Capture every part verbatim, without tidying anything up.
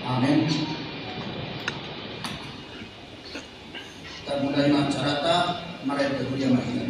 Amen. Kita mulai ma acaranta, marende huria ma hita.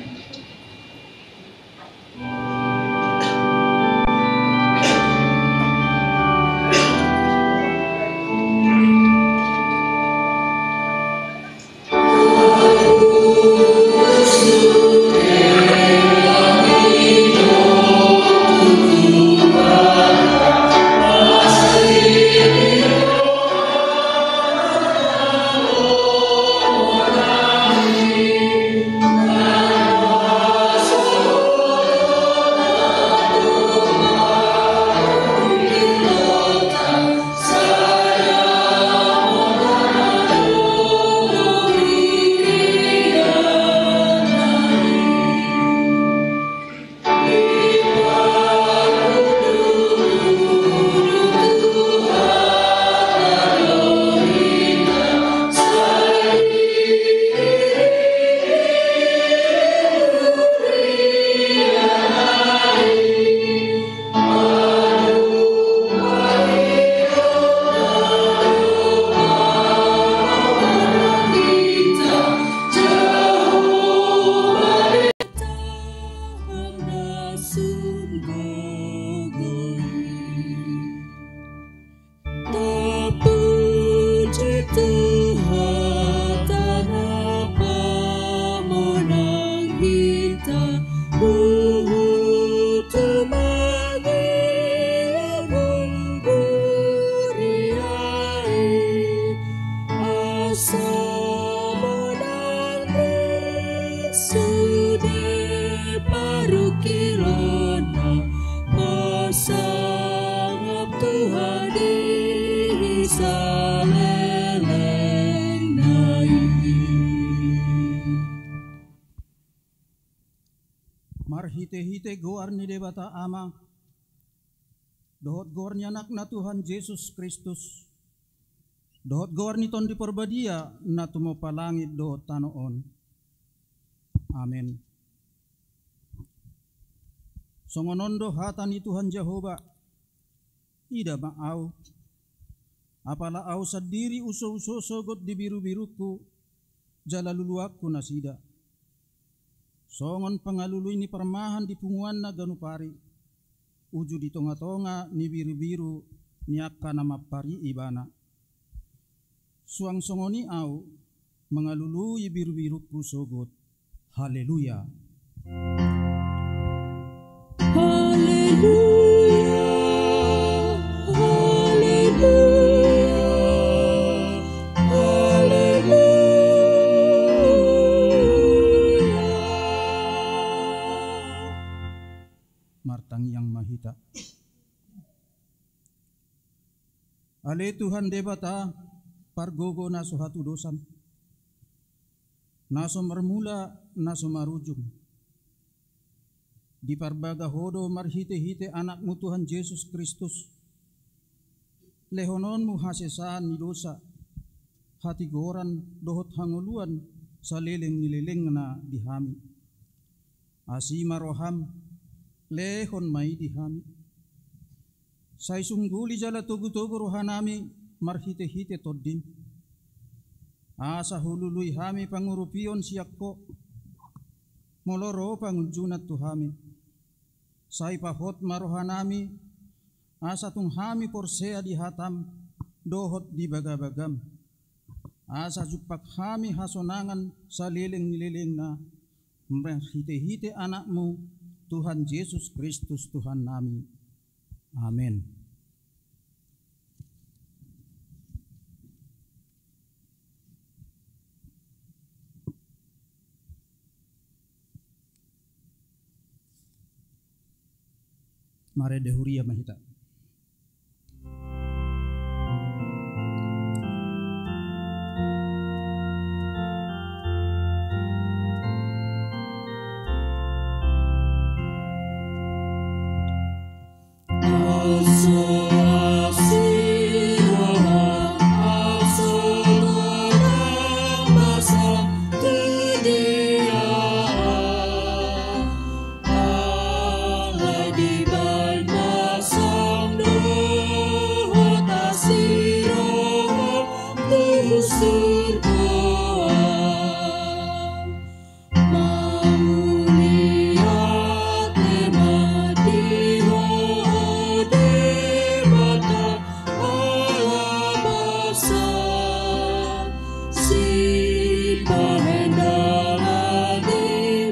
Tapuji Tuhan, tano pamonang hita, huhut mangihut huria i, asa monang di sude parungkilonna, pasangap Tuhan di salelengna i. Marhitehite goar ni Debata Ama, dohot goar ni Anakna Tuhan Jesus Kristus, dohot goar ni Tondi Parbadia na tumompa langit dohot tano on. Amen. Songon on do hata ni Tuhan Jahowa: Ida ma Ahu, apala Ahu sandiri uso-uso sogot di biru-birungku, jala luluanku nasida songon pangalului ni parmahan di punguanna ganup ari, uju di tonga-tonga ni biru-biru ni angka na mampari ibana. Suang songon i Ahu mangalului biru-birungku sogot. Haleluya. Haleluya, haleluya, haleluya. Martangiang ma hita. Ale Tuhan Debata, pargogo na so hatudosan, na so marmula, na so marujung, diparbaga Ho do marhite-hite Anakmu Tuhan Jesus Kristus lehononmu hasesaan ni dosa, hatigoran dohot hangoluan saleleng ni lelengna di hami. Asi ma roham, lehon ma i di hami. Sai sungguli jala togu-togu rohanami marhite-hite Tondim, asa hulului hami pangurupion sian Ho, molo ro pangunjunan tu hami. Sai pahot ma rohanami, asa tung hami porsea di hatam dohot di bagabagam, asa jumpang hami hasonangan saleleng ni lelengna, marhite-hite Anakmu, Tuhan Jesus Kristus, Tuhannami. Amen. Marende huria ma hita. Debata ala basa, sipahendal ate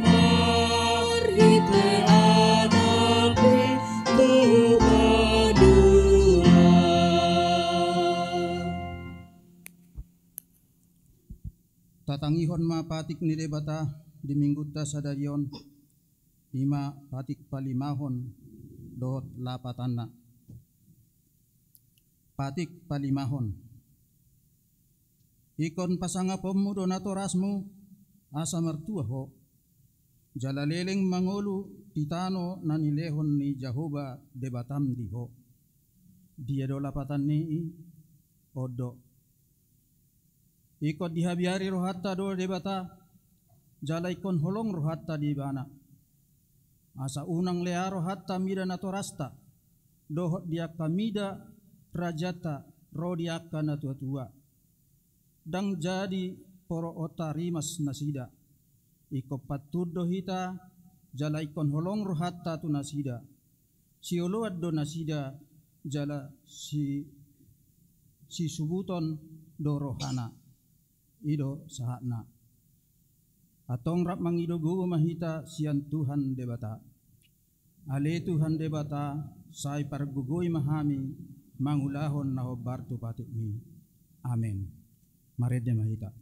marhite Anak ni tu madua. Tatangihon ma patik ni Debata di minggunta sadari on, ima patik palimahon dohot lapatanna. Patik palimahon. Ingkon pasangaponmu do natorasmu asa martua ho, jala leleng mangolu di tano na nilehon ni Jahowa Debatam di ho. Dia do lapatan ni i? On do. Ingkon dihabiari rohanta do Debata, jala ingkon holong rohanta di Ibana. Asa unang lea rohanta mida natorasta, dohot di angka mida rajanta ro di angka natuatua. Ndang jadi poroonta rimas nasida. Ingkon pantun do hita, jala ingkon holong rohanta tu nasida. Sioloan do nasida, jala si, sisubuton do rohana. I do sahatna. Antong rap mangido gogo ma hita sian Tuhan Debata. Ale Tuhan Debata, sai pargogoi ma hami mangulahon na hombar tu patikmi. Amen. Marende ma hita.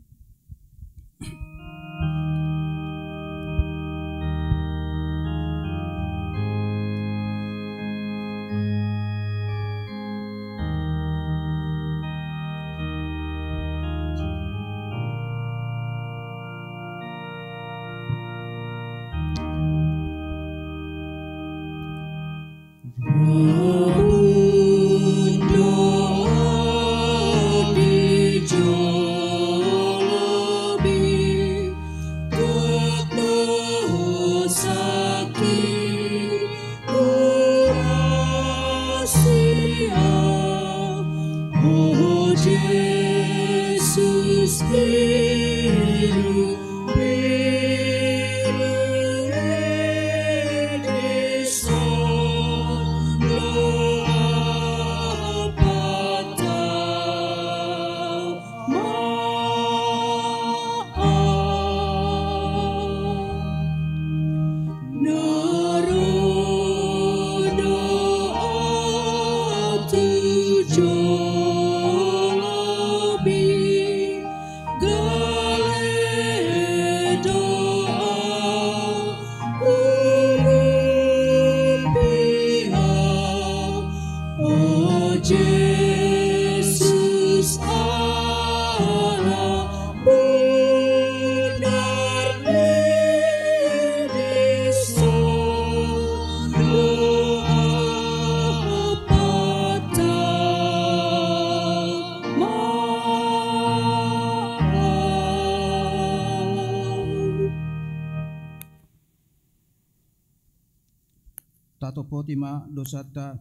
Tatompoti ma dosanta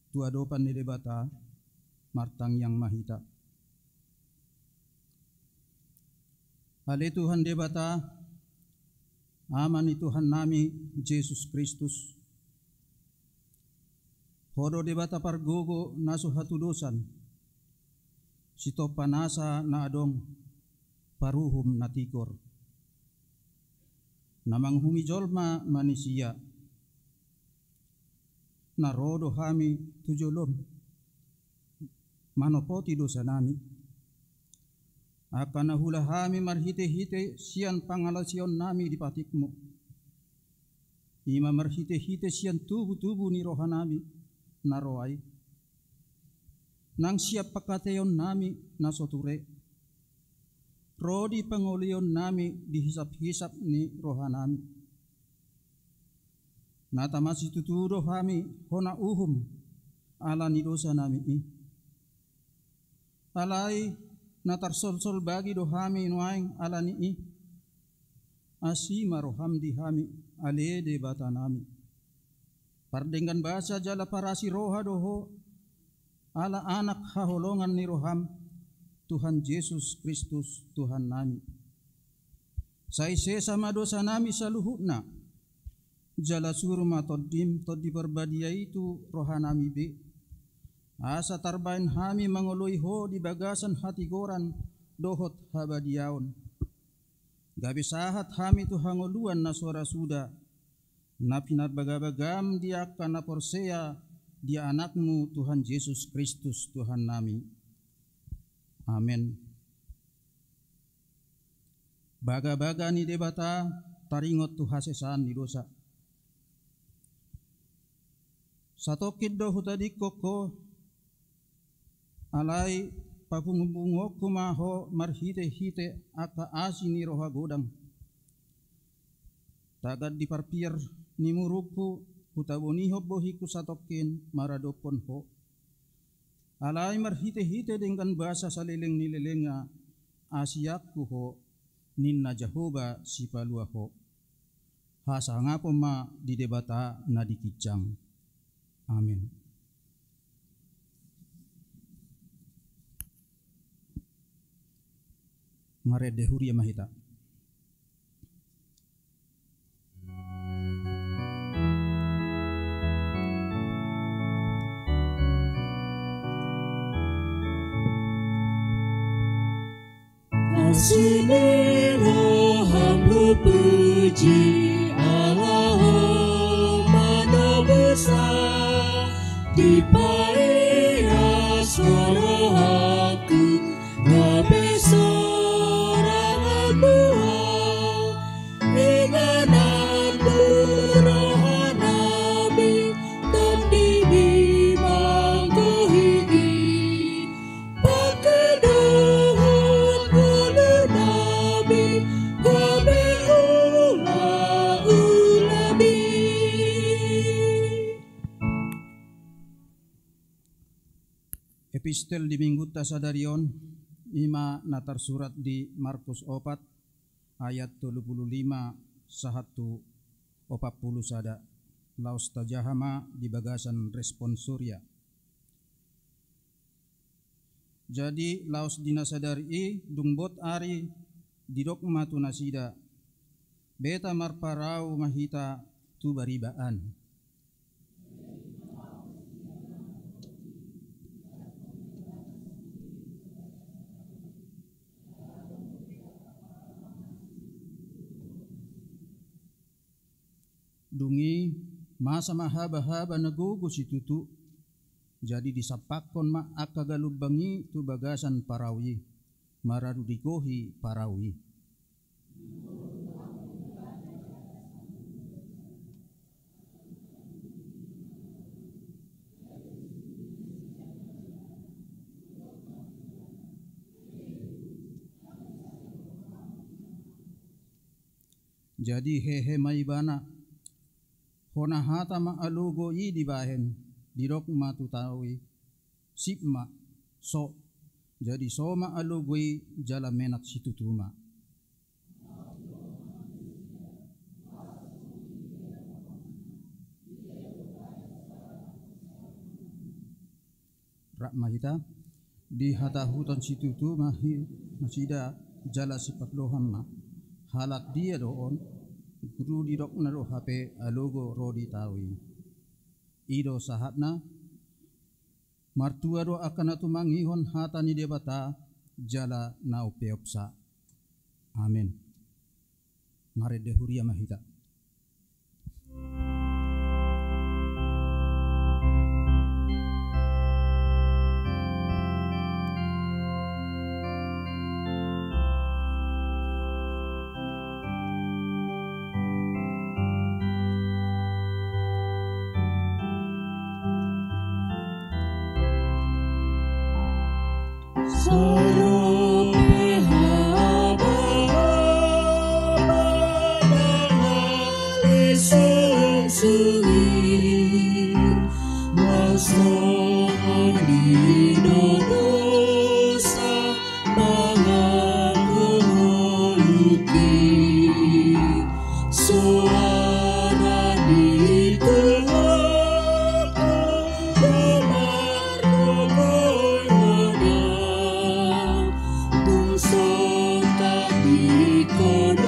tu adopan ni Debata, martangiang ma hita. Ale Tuhan Debata, Ama ni Tuhannami Jesus Kristus, Ho do Debata pargogo na so hatudosan, sitompa nasa na adong, paruhum na tigor, na manguhumi jolma manisia. Na ro do hami tu jolom manopoti dosanami, angka na huula hami marhitehite sian pangalaosionnami di patikmu, i ma marhitehite sian tubutubu ni rohanami na ro ai, nang sian pangkataionnami na so ture, ro di pangolionnami di hisaphisap ni rohanami. Na tama situtu do hami hona uhum ala ni dosanami i. Alai na tarsolsol bagi do hami nuaeng ala ni i. Asi ma roham di hami, ale Debatanami. Pardenggan basa jala parasi roha do Ho, ala Anak haholongan ni roham, Tuhan Jesus Kristus Tuhannami. Sai sesa ma dosanami saluhutna, Jala suru ma Tondim, Tondi Parbadia i tu rohanami be, asa tarbaen hami mangoloi Ho di bagasan hatigoran dohot habadiaon. Gabe sahat hami tu hangoluan na so ra suda, na pinarbagabagam di angka na porsea di Anakmu Tuhan Jesus Kristus Tuhannami. Amen. Bagabaga ni Debata taringot tu hasesaan ni dosa. Satongkin do hutadingkon Ho, alai papungupunguonku ma Ho marhitehite angka asi ni roha godang. Tagan di parpiar ni murungku, hutabonihon bohingku satongkin maradophon Ho. Alai marhitehite denggan basa saleleng ni lelengna, asianku Ho, ninna Jahowa Sipalua Ho. Hasangapon ma di Debata na di ginjang. Amen. Marende huria ma hita. Asi ni roham hupuji, Allah Ho manobusa, dipaias rohangku, gabe sorangan buha. Inganan tu rohanami, Tondi Bimanggohi i, pangke dohot ngolunami, gabe ulaulami. Epistel di minggunta sadari on, i ma na tarsurat di Markus opat, ayat tolu pulu lima sahat tu opat pulu sada. Laos tajaha ma di bagasan responsoria. Jadi laos di na sadari i, dung bot ari, didok ma tu nasida: Beta marparau ma hita tu bariba an. Dung i, masa ma habahaba na gogo situtu, jadi disampakkon ma angka galumbang i tu bagasan parau i, mararudigohi parau i. Jadi hehe ma ibana, hona hata ma alogo i dibahen, didok ma tu tao i: Sip ma, so. Jadi so ma alogo i jala menak situtu ma. Rap ma hita. Dihatahuton situtu ma hi-, nasida jala sipardohan ma: Halak dia do on? Guru, didokna do hape alogo ro di tao i. I do sahatna. Martua do angka na tumangihon hata ni Debata jala na umpeopsa. Amen. Marende huria ma hita. Sarope haba-haba na halisungsung i, na songon i do dosa manganggo ngolungki. Soara ni Tuhan do margogoihonan, tung so tadingkonon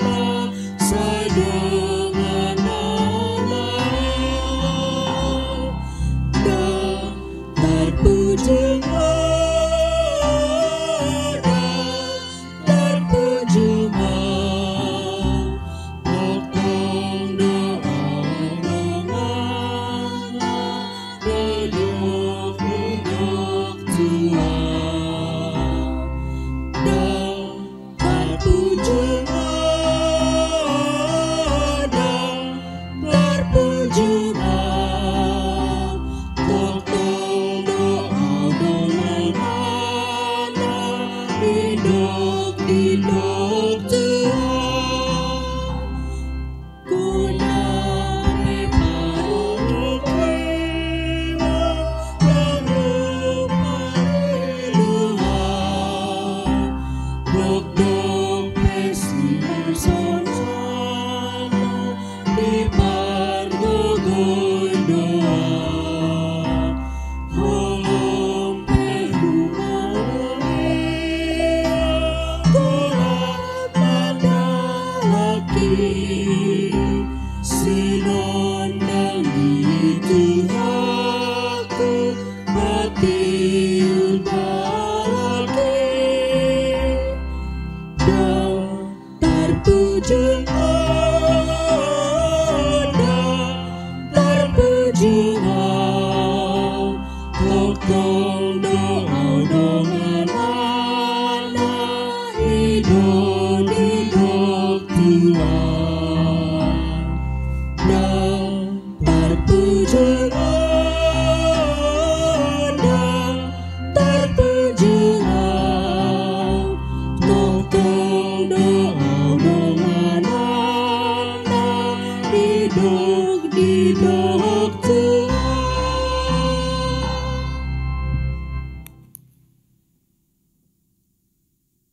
ma sai dongan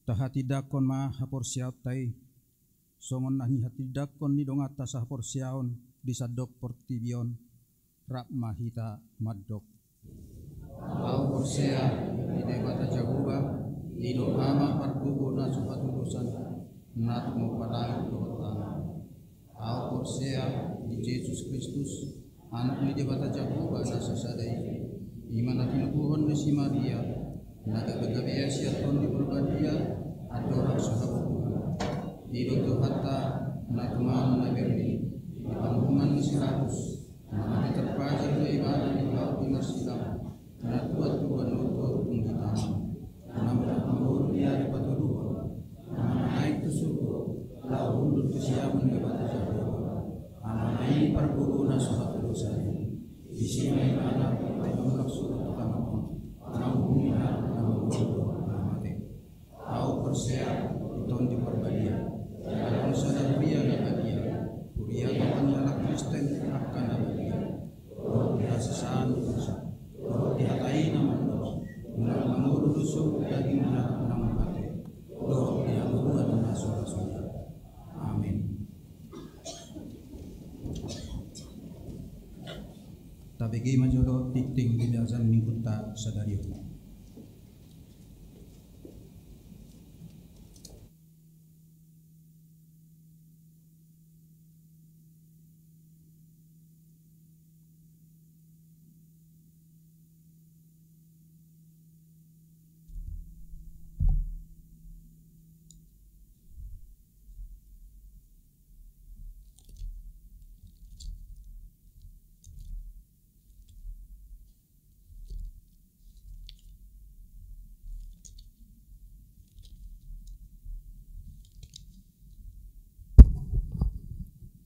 Tahatindangkon ma haporseaonta i, songon na nihatindangkon ni donganta sahaporseaon di sandok portibi on, rap ma hita mandok. Ahu porsea di Debata Jahowa, didok Ama pargogo na so hatudosan, na tumompa langit dohot tano. Ahu porsea di Jesus Kristus, Anak ni Debata Jahowa na sasada i, i ma na tinubuhon ni si Maria, na gabe-gabean sian Tondi Porbadia, andorang so habubuhan. I do Tuhanta, na tumamang na berni, di pangunjunan ni si Pilatus, na mate tarpajal, na ibana di hau di marsilang, na tuat tu banua toru dung ditamam, na mulak mangolu di ari patoluhon, na manaek tu surgo, laho hundul tu siamun ni Debata Jahowa. Alana i pargogo na so hatudosan i, disi ma ibana mulak surgo tu tano on, na mangolu na mangolu na mate. Ahu porsea di Tondi Porbadia, di halak na sada huria na badia, huria Tondi halak Kristen angka na badia, dohot di hasesaan ni dosa, dohot di hata i na mandok, mulak mangolu do suhut daging ni halak na mate, dohot di hagogoon na so ra songon i. Amin. Tabege ma jolo tingting di bagasan Minggunta sadari on.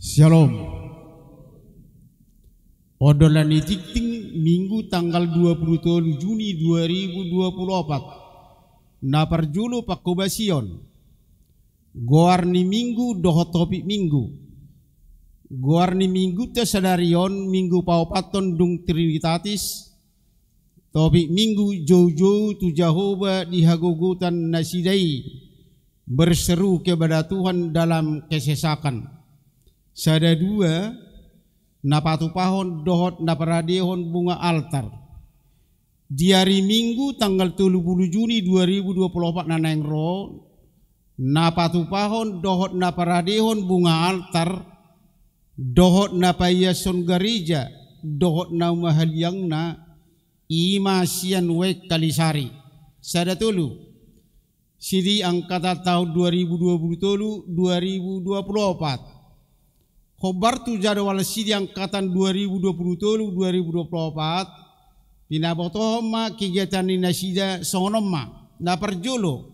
Syalom. Ondolan ni tingting, Minggu tanggal dua puluh tolu Juni dua ribu dua puluh opat. Na parjolo pangkobasion. Goar ni Minggu dohot topik Minggu. Goar ni Minggunta sadari on, Minggu paopathon dung Trinitatis. Topik Minggu: Joujou tu Jahowa di hagogotan nasida i, berseru kepada Tuhan dalam kesesakan. Sada dua, na patupahon dohot na paradehon bunga altar. Di ari Minggu tanggal tolu puluh Juni dua ribu dua puluh opat na naeng ro, na patupahon dohot na paradehon bunga altar, dohot na paiashon gareja, dohot na umahaliangna, i ma sian W K Kalisari. Sada tolu. Sidi angkatan taon dua ribu dua puluh tolu, dua ribu dua puluh opat. Hombar tu jadwal sidi angkatan dua ribu dua puluh tolu, dua ribu dua puluh opat, pinabotohon ma kegiatan ni nasida songon on ma. Na parjolo,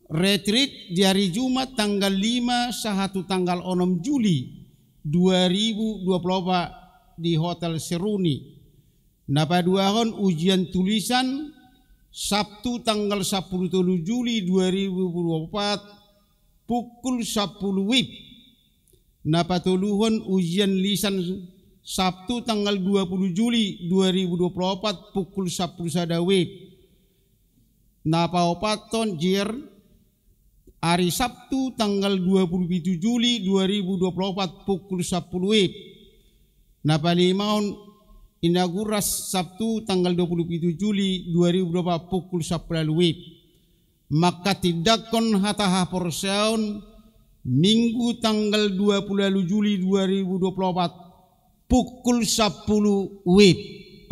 retreat di ari Jumat tanggal lima sahat tu tanggal onom Juli dua ribu dua puluh opat di Hotel Seruni. Na paduahon, ujian tulisan, Sabtu tanggal sampulu tolu Juli dua ribu dua puluh opat, pukul sampulu WIB. Na patoluhon, ujian lisan, Sabtu tanggal dua puluh Juli dua ribu dua puluh opat, pukul sampulu sada WIB. Na paopathon, JER, ari Sabtu tanggal dua puluh pitu Juli dua ribu dua puluh opat, pukul sampulu WIB. Na palimahon, inaugurasi, Sabtu tanggal dua puluh pitu Juli dua ribu dua puluh opat, pukul sampulu ualu WIB. Manghatindanghon hata haporseaon, Minggu tanggal dua puluh ualu Juli dua ribu dua puluh opat, pukul sampulu WIB.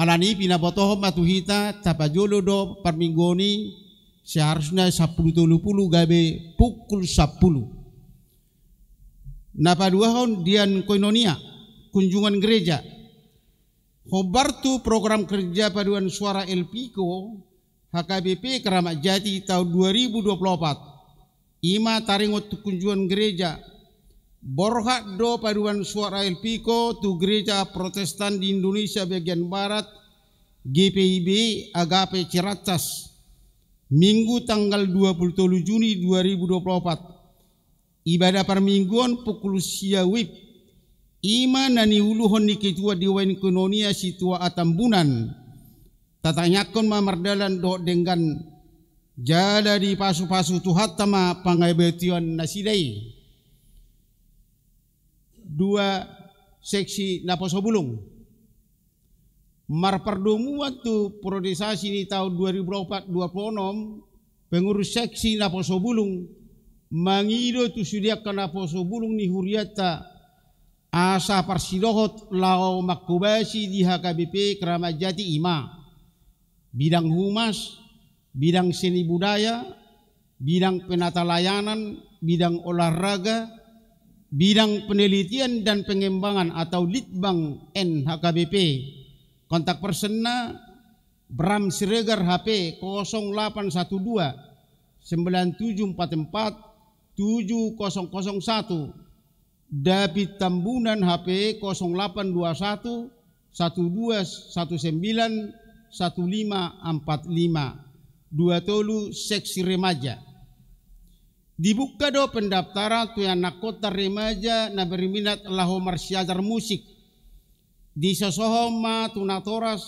Alani i pinabotohon ma tu hita, tapajolo do parmingguon i, seharusna sampulu tolu pulu gabe pukul sampulu. Na paduahon, dian koinonia, kunjungan gereja. Hombar tu program kerja paduan suara Elpiko, H K B P Keramat Jati taon dua ribu dua puluh opat. I ma taringot tu kunjungan gereja. Borhat do paduan suara Elpiko tu Gereja Protestan di Indonesia bagian Barat, G P I B Agape Ciracas, Minggu tanggal dua puluh tolu Juni dua ribu dua puluh opat. Ibadah parmingguon pukul sia WIB. I ma na niuluhon ni ketua Dewan Koinonia Situaon Tambunan. Tatangiangkon ma mardalan dohot denggan Jala dipasupasu Tuhanta ma pangabationnasida i. Dua seksi naposo bulung. Marpardomuan tu priorisasi ni taon dua ribu dua puluh opat dua puluh onom, pengurus seksi naposo bulung mangido tu sude angka naposo bulung ni hurianta asa parsidohot laho manghobasi di H K B P Kramat Jati, i ma bidang humas, bidang seni budaya, bidang penatalayanan, bidang olahraga, bidang penelitian dan pengembangan atau Litbang N H K B P. Kontak personna Bram Siregar, H P kosong delapan satu dua, sembilan tujuh empat empat, tujuh kosong kosong satu. David Tambunan, H P kosong delapan dua satu, satu dua satu sembilan, satu lima empat lima. Dua tolu seksi remaja. Dibuka do pendaftaran tu ianakhonta remaja na berminat laho marsiajar musik. Disosohon ma tu natoras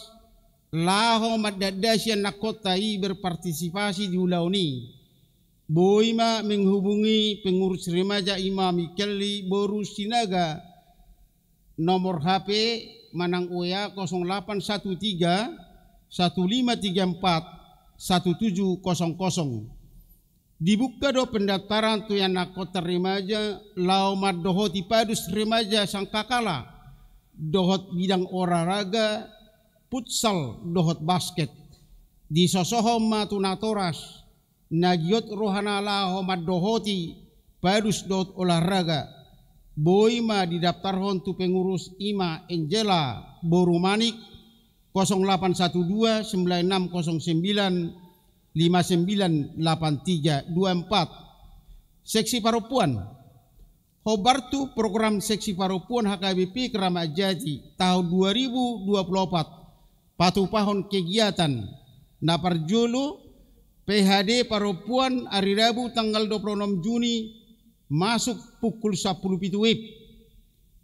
laho mandatdasi ianakhonta i berpartisipasi di ulaon i. Boi ma menghubungi pengurus remaja, i ma Mikelli boru Sinaga, nomor H P manang W A kosong delapan satu tiga, satu lima tiga empat, satu tujuh kosong kosong. Dibuka do pendaftaran tu ianakhonta remaja laho mandohoti padus remaja sangkakala dohot bidang olahraga, futsal dohot basket. Disosohon ma tu natoras na giot rohana laho mandohoti padus dohot olahraga. Boi ma didaftarhon tu pengurus, i ma Angela boru Manik, kosong delapan satu dua, sembilan enam kosong sembilan, lima sembilan delapan tiga dua empat. Seksi parompuan. Hombar tu program seksi parompuan H K B P Kramat Jati taon dua ribu dua puluh opat, patupahon kegiatan. Na parjolo, P H D parompuan ari Rabu tanggal dua puluh onom Juni, masuk pukul sampulu pitu W I B.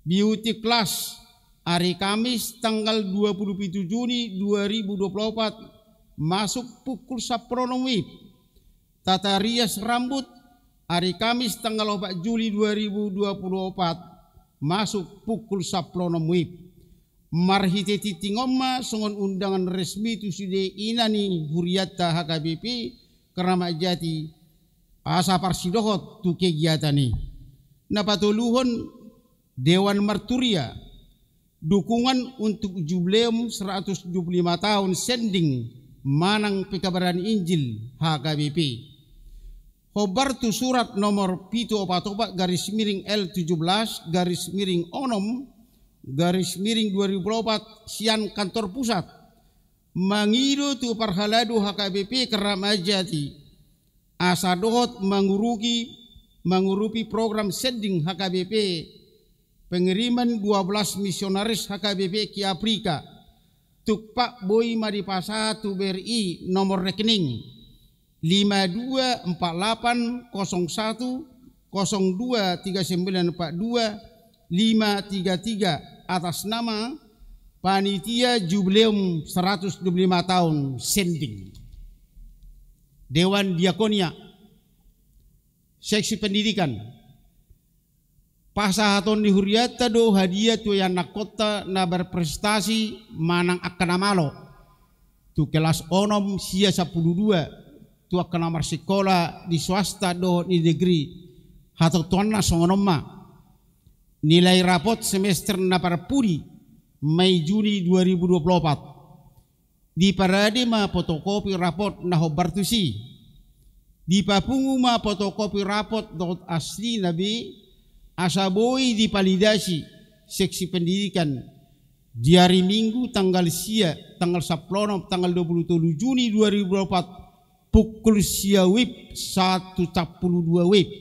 Beauty class ari Kamis tanggal dua puluh pitu Juni dua ribu dua puluh opat, masuk pukul sampulu onom W I B. Tata rias rambut ari Kamis tanggal opat Juli dua ribu dua puluh opat, masuk pukul sampulu onom W I B. Marhite tingting on ma songon undangan resmi tu sude ina ni hurianta H K B P Kramat Jati asa parsidohot tu kegiatan i. Na patoluhon, Dewan Marturia, dukungan untuk jubileum seratus tujuh puluh lima tahun sending manang pekabaran Injil H K B P. Hombar tu surat nomor pitu opat opat garis miring L tujuh belas garis miring onom garis miring dua ribu opat sian kantor pusat, mangido tu parhalado H K B P Kramat Jati asa dohot mangurupi, mangurupi program sending H K B P, pengiriman dua belas misionaris H K B P ke Afrika. Tumpak boi ma dipasahat tu B R I, nomor rekening lima dua empat delapan kosong satu kosong dua tiga sembilan empat dua lima tiga tiga, atas nama Panitia Jubileum seratus dua puluh lima tahun sending. Dewan Diakonia, seksi pendidikan. Pasahaton ni hurianta do hadiah tu ianakhonta na berprestasi manang angka na malo, tu kelas onom sia sampulu dua, tu angka na marsikola di swasta dohot di negeri. Hatontuanna songon on ma. Nilai rapot semester na parpudi, Mei Juni dua ribu dua puluh opat. Diparade ma fotokopi rapot na hombar tusi. Dipapungu ma fotokopi rapot dohot aslina be, asa boi dipalidasi seksi pendidikan di ari Minggu tanggal sia, tanggal sampulu onom, tanggal dua puluh tolu Juni dua ribu dua puluh opat, pukul sia W I B sahat tu sampulu dua W I B.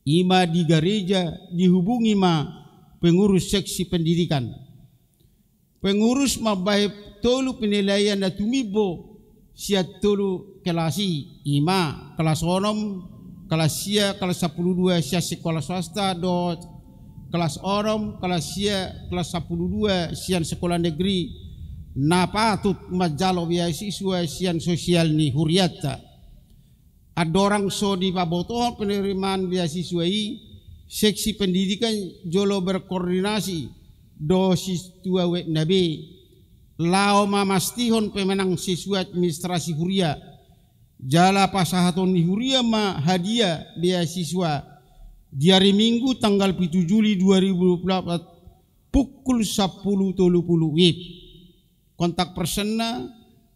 I ma di gareja, dihubungi ma pengurus seksi pendidikan. Pengurus mambahen tolu penilaian na tumimbo sian tolu kelas i, i ma kelas onom, kelas sia, kelas sampulu dua sian sikola swasta, dohot kelas onom, kelas sia, kelas sampulu dua sian sikola negeri, na patut manjalo beasiswa sian sosial ni hurianta. Andorang so dipabotohon penerimaan beasiswa i, seksi pendidikan jolo berkoordinasi dohot situa web na be laho mamastihon pemenang sesuai administrasi huria. Jala pasahaton ni huria ma hadiah beasiswa di ari Minggu tanggal pitu Juli dua ribu dua puluh empat pukul sampulu tolu puluh wib. Kontak personna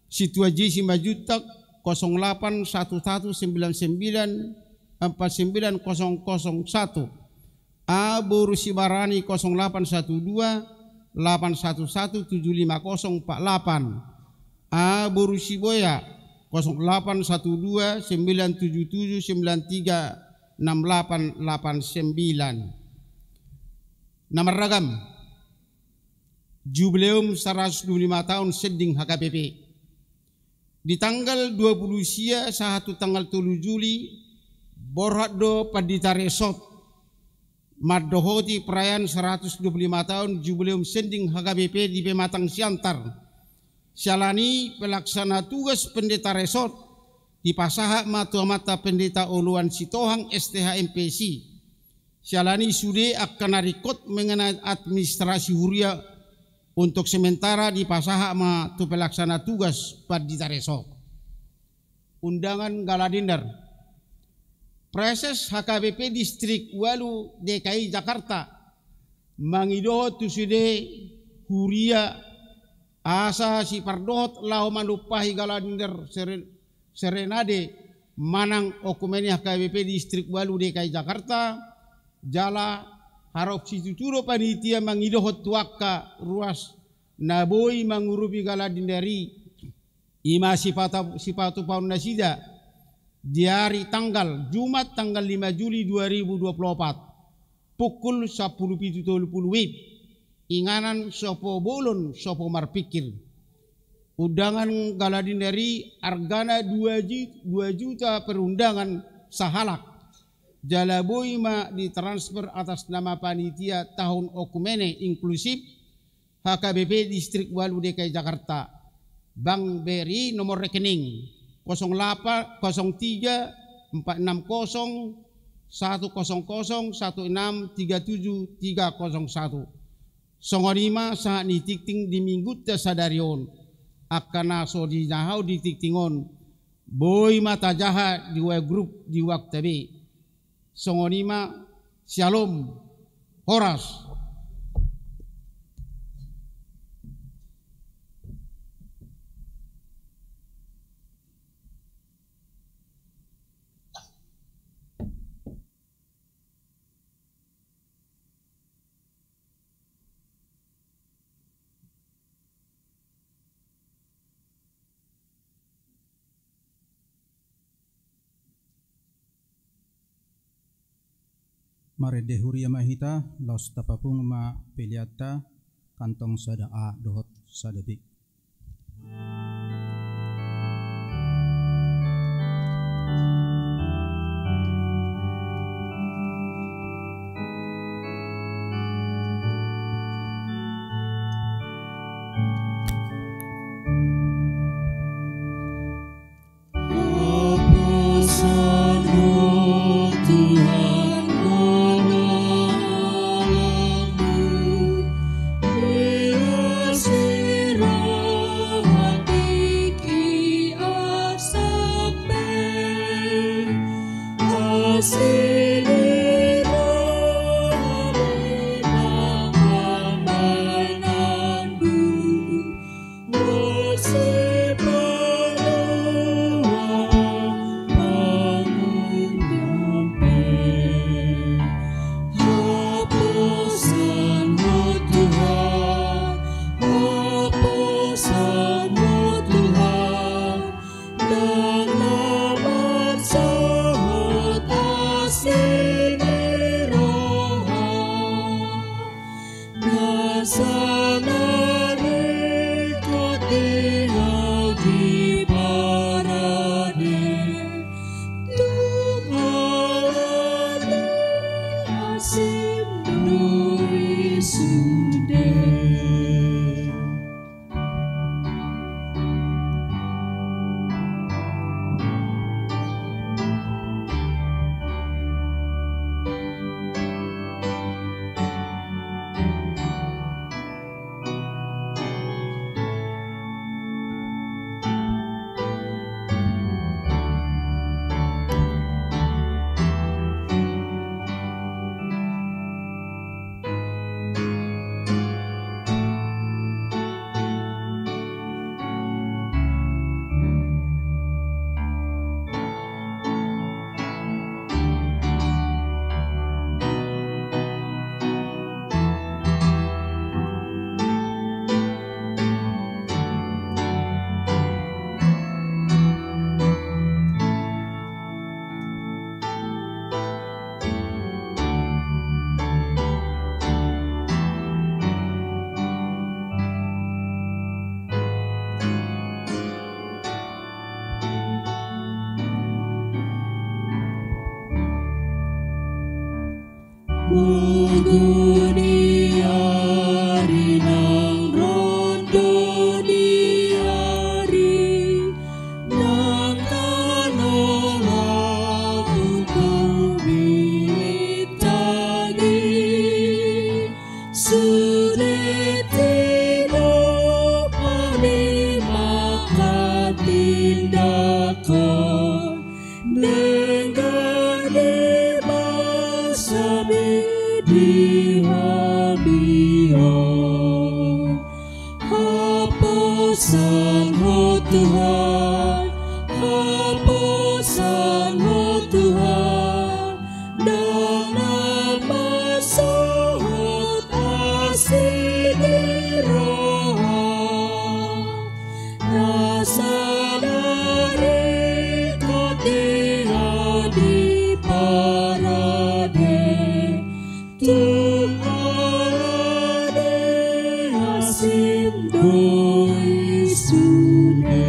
Situa J Simanjuntak kosong delapan satu satu sembilan sembilan empat sembilan kosong kosong satu. A Boru Sibarani kosong delapan satu dua delapan satu satu tujuh lima kosong empat delapan. A Boru Siboya kosong delapan satu dua sembilan tujuh tujuh sembilan tiga enam delapan delapan sembilan. Na marragam. Jubileum saratus dua puluh lima taon sending H K B P. Di tanggal dua puluh sia sahat tu tanggal tolu Juli, borhat do Pandita Resort mandohoti perayaan saratus dua puluh lima taon Jubileum sending H K B P di Pematang Siantar. Siala ni pelaksana tugas Pendeta Resort dipasahat ma tu amanta Pendeta Oloan Sitohang S T H M P S I. Siala ni sude angka na ringkot mengenai administrasi huria untuk sementara dipasahat ma tu pelaksana tugas Pandita Resort. Undangan Galadiner. Praeses H K B P Distrik ualu D K I Jakarta mangidohon tu sude huria asa sipardohot laho manumpahi Galadiner seren- serenade manang okumene H K B P Distrik ualu D K I Jakarta, jala harap situtu do panitia mangidohon tu angka ruas na boi mangurupi Galadiner i, i ma sipata- sipatupaon nasida di ari tanggal Jumat tanggal lima Juli dua ribu dua puluh opat. Pukul sampulu pitu tolu pulu wib, inganan Sopo Bolon, Sopo Marpingkir. Undangan Galadiner i argana dua ju- dua juta per undangan sahalak. Jala boi ma ditransfer atas nama panitia tahun okumene inklusif H K B P Distrik ualu D K I Jakarta. Bank B R I, nomor rekening kosong delapan, kosong tiga empat enam kosong satu kosong kosong satu enam tiga tujuh tiga kosong satu. Songon i ma sahat ni tingting di minggunta sadari on. Angka na so dinaha hau di tingting on, boi ma tajaha di WA grup di waktu be. Songon i ma, syalom, horas. Marende huria ma hita, laos tapapungu ma peleanta, kantong sada A dohot sada B. Denggan di basa be di hamian. Haposan Ho Tuhan, haposan Ho Tuhan, ndang na masohot asi ni roha. Na sadari ingkon diparade, tung ala ni asi do i sude.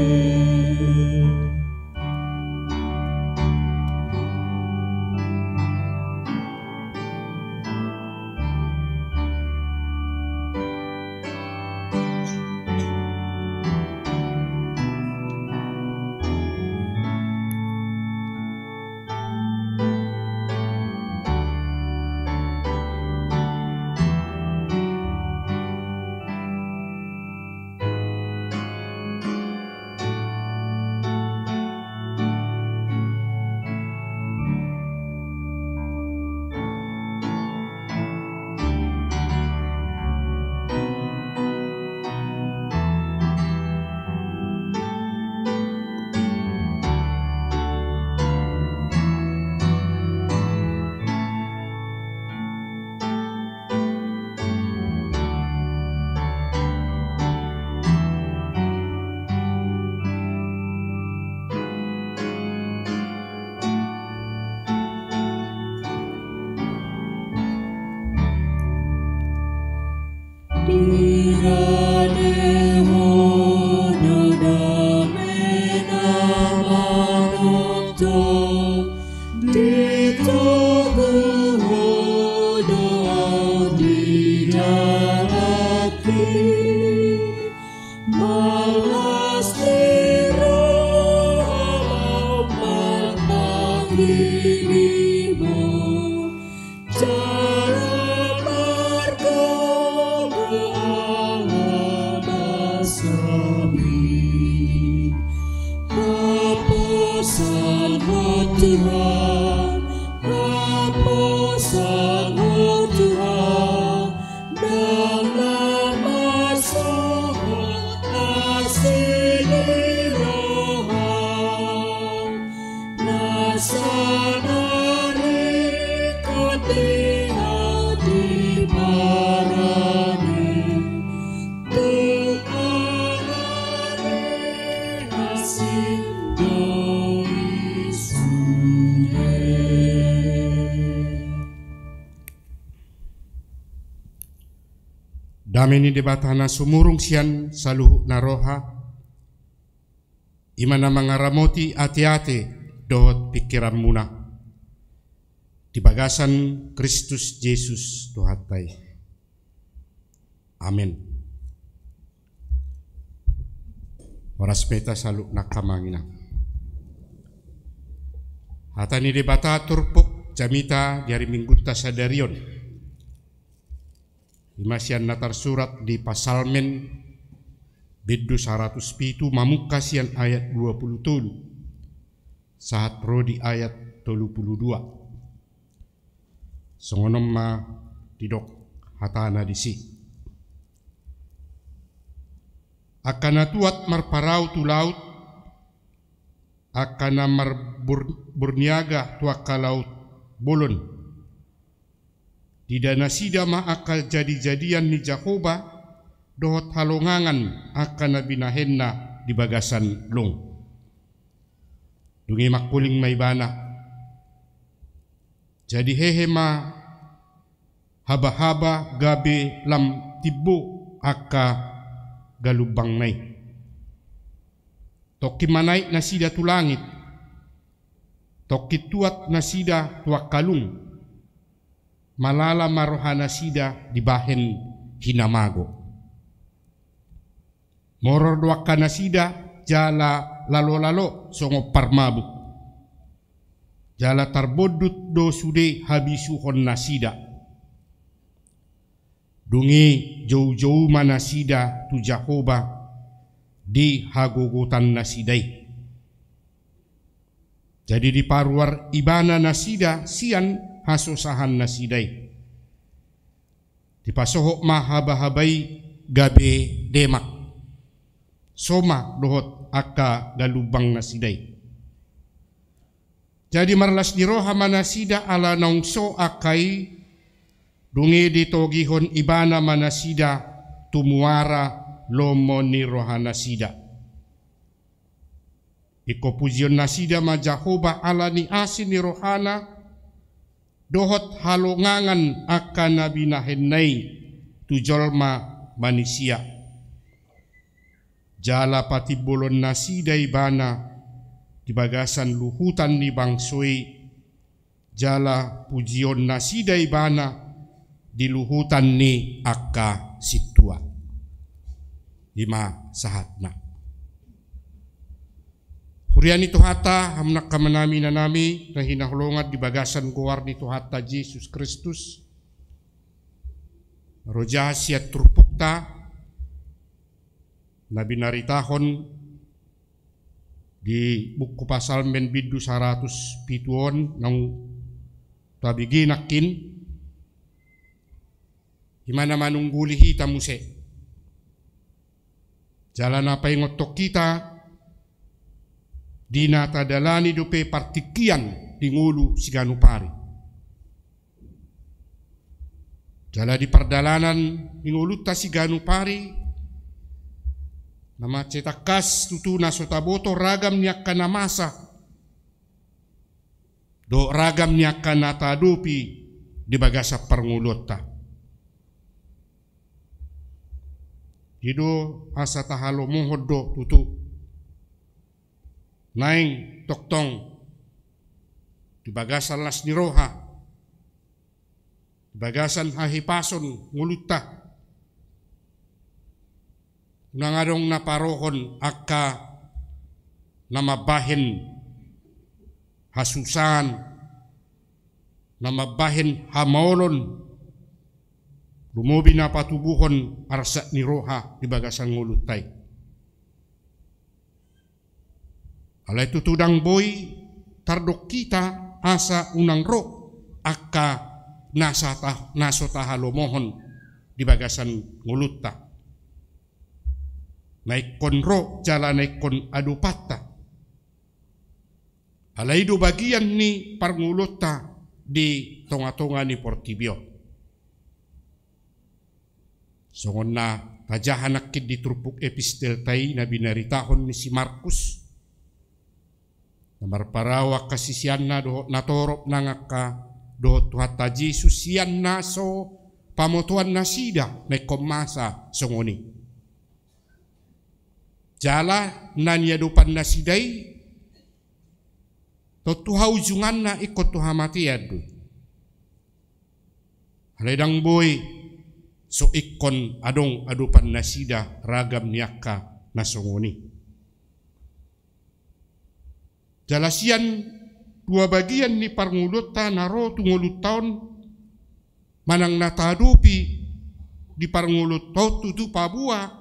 Dirade Ho do dame na manongtong, ditogu Ho do ahu di dalan i. Marlas ni roha ma marpanghirimon, jala margogo ala basami. Haposan Ho Tuhan, haposan Ho Tuhan, ndang na masohot asi ni roha. Na sadari ingkon diparade, tung ala ni asi do i sude. Dame ni Debata na sumurung sian saluhut na roha, i ma na mangaramoti ateate dohot pingkiranmuna di bagasan Kristus Jesus Tuhanta i. Amen. Horas ma hita saluhutna, angka amang inang. Hata ni Debata turpuk jamita di ari Minggunta sadari on, i ma sian na tarsurat di Psalmen bindu saratus pitu, mamungka sian ayat dua pulu tolu sahat ro di ayat tolu pulu dua. Songon on ma didok hatana disi: Angka na tuat marparau tu laut, angka na marbur-, burniaga tu angka laut bolon, diida nasida ma angka jadijadian ni Jahowa dohot halongangan angka na binahenna di bagasan lung. Dung i mangkuling ma ibana. Jadi hehe ma habahaba gabe lam timbo angka galumbangna i. Tongkin manaek nasida tu langit, tongkin tuat nasida tu angka lung, malala ma rohanasida dibahen hinamago. Moror do angka nasida jala lalolalo songon parmabuk, jala tarbondut do sude habisuhonnasida. Dung i joujou ma nasida tu Jahowa di hagogotannasida i. Jadi diparuar ibana nasida sian hasosahan nasida i. Dipasohot ma habahaba i gabe demak. Soma dohot angka galumbang nasida i. Jadi marlas ni roha ma nasida ala naung so angka i, dung i ditogihon ibana ma nasida tu muara lomo ni roha nasida. Ingkon pujion nasida ma Jahowa ala ni asi ni rohana, dohot halongangan angka na binahenna i tu jolma manisia. Jala patimbolon nasida ibana di bagasan luhutan ni bangso i, jala pujion nasida ibana di luhutan ni angka sintua. I ma sahatna. Huria ni Tuhanta, hamu angka amanami, inanami na hinaholongan di bagasan goar ni Tuhanta Jesus Kristus. Ro ja sian turpukta na binaritahon di buku Psalmen bindu saratus pitu on naung tabege nangkin, i ma na manungguli hita muse. Jala na paingothon hita di na tadalani dope partingkian di ngolu siganup ari. Jala di pardalanan ni ngolunta siganup ari, na mansai tangkas tutu na so taboto ragam ni angka na masa dohot ragam ni angka na taadopi di bagasan parngoluonta. I do asa tahalomohon do tutu naeng tongtong di bagasan las ni roha, di bagasan hahipason ngolunta, unang adong na parohon angka na mambahen hasusaan, na mambahen hamaolon, lumobi na patubuhon arsak ni roha di bagasan ngolunta i. Alai tutu ndang boi tardok hita asa unang ro angka na sa ta-, na so tahalomohon di bagasan ngolunta. Na ingkon ro jala na ingkon adopanta. Alai i do bagian ni parngoluonta di tongatonga ni portibi on. Songon na tajaha nangkin di turpuk epistelta i na binaritahon ni si Markus, na marparau angka siseanna dohot natorop nang angka dohot Tuhanta Jesus sian na so pamotoan nasida na ingkon masa songon i. Jala na niadopan nasida i tontu haujunganna ingkon tu hamatean do i. Alai ndang boi so ingkon adong adopan nasida ragam ni angka na songon i. Jala sian dua bagian ni parngoluonta na ro tu ngolunta on manang na taadopi di parngoluonta on tutu paboa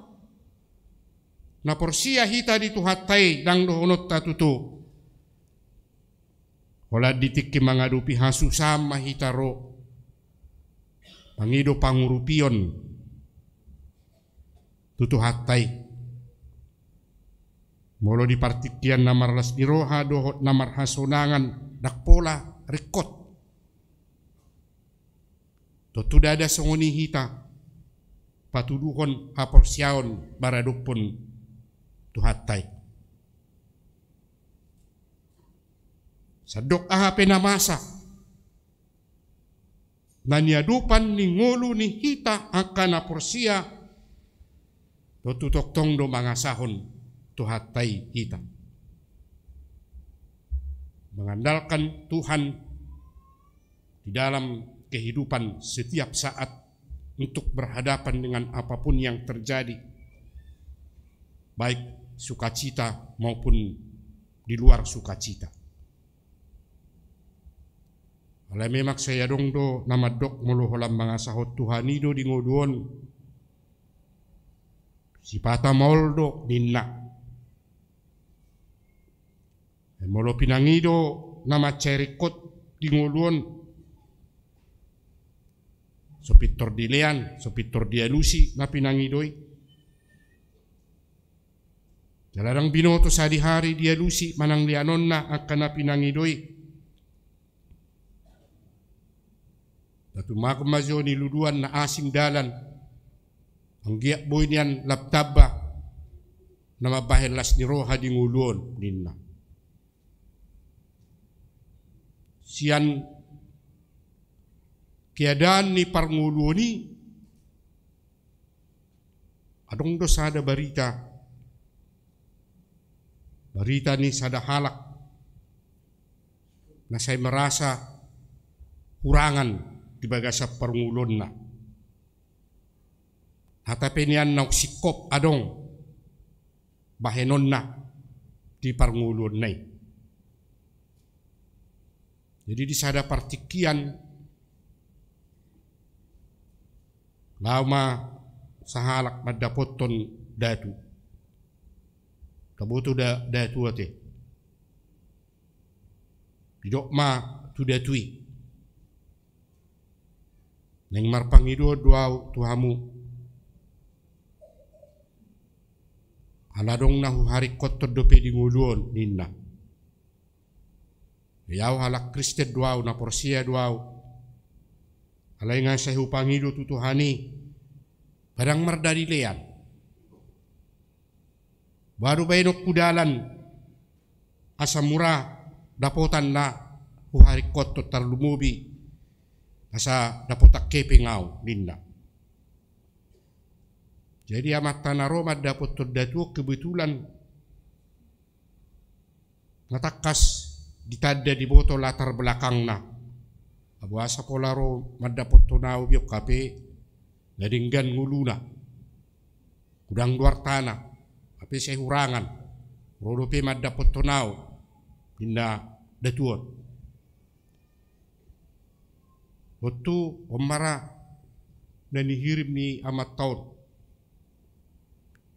na porsea hita di Tuhanta i, ndang dohononta tutu holan di tingki mangadopi hasusaan ma hita ro mangido pangurupion tu Tuhanta i. Molo di partingkian na marlas ni roha dohot na marhasonangan ndang pola ringkot. Tontu ndada songon i hita patuduhon haporseaon maradophon Tuhanta i. Sandok aha pe na masa na niadopan ni ngolu ni hita angka na porsea, tontu tongtong do mangasahon Tuhanta i hita. Mengandalkan Tuhan di dalam kehidupan setiap saat untuk berhadapan dengan apapun yang terjadi, baik sukacita maupun di luar sukacita. Alai memang sai adong do na mandok molo holan mangasahon Tuhan i do di ngolu on, sipata maol do ninna. Molo pinangido na mansai ringkot di ngolu on, so pintor dilean, so pintor dialusi na pinangido i. Jala ndang binoto sadihari dialusi manang leanonna angka na pinangido i. Tatumagon ma jo niluluan na asing dalan, anggiat boi nian lam tamba na mambahen las ni roha di ngolu on, ninna. Sian keadaan ni parngoluon i, adong do sada barita, barita ni sada halak na sai merasa hurangan di bagasan parngoluonna. Hata pe nian naung singkop adong bahenonna di parngoluonna i. Jadi di sada partingkian, laho ma sahalak mandapothon datu. Taboto da, datu ate. Didok ma tu datu i: Naeng marpangidoan do ahu tu hamu, ala adong na huharingkothon dope di ngolu on, ninna. Ia ahu halak Kristen do ahu, na porsea do ahu. Alai nga sai hupangido tu Tuhan i, ba ndang mardadi lean. Boha do baenonku dalan asa mura dapotan na huharingkothon, tarlumobi asa dapotan hepeng ahu, ninna. Jadi amanta na ro mandapothon datu on kebetulan na tangkas ditanda, diboto latar belakangna. Boasa pola ro mandapothon ahu, biong hape na denggan ngoluna, godang do artana, hape sai hurangan, ro dope mandapothon ahu, ninna datu on. Tontu on ma ra na nihirim ni amanta on,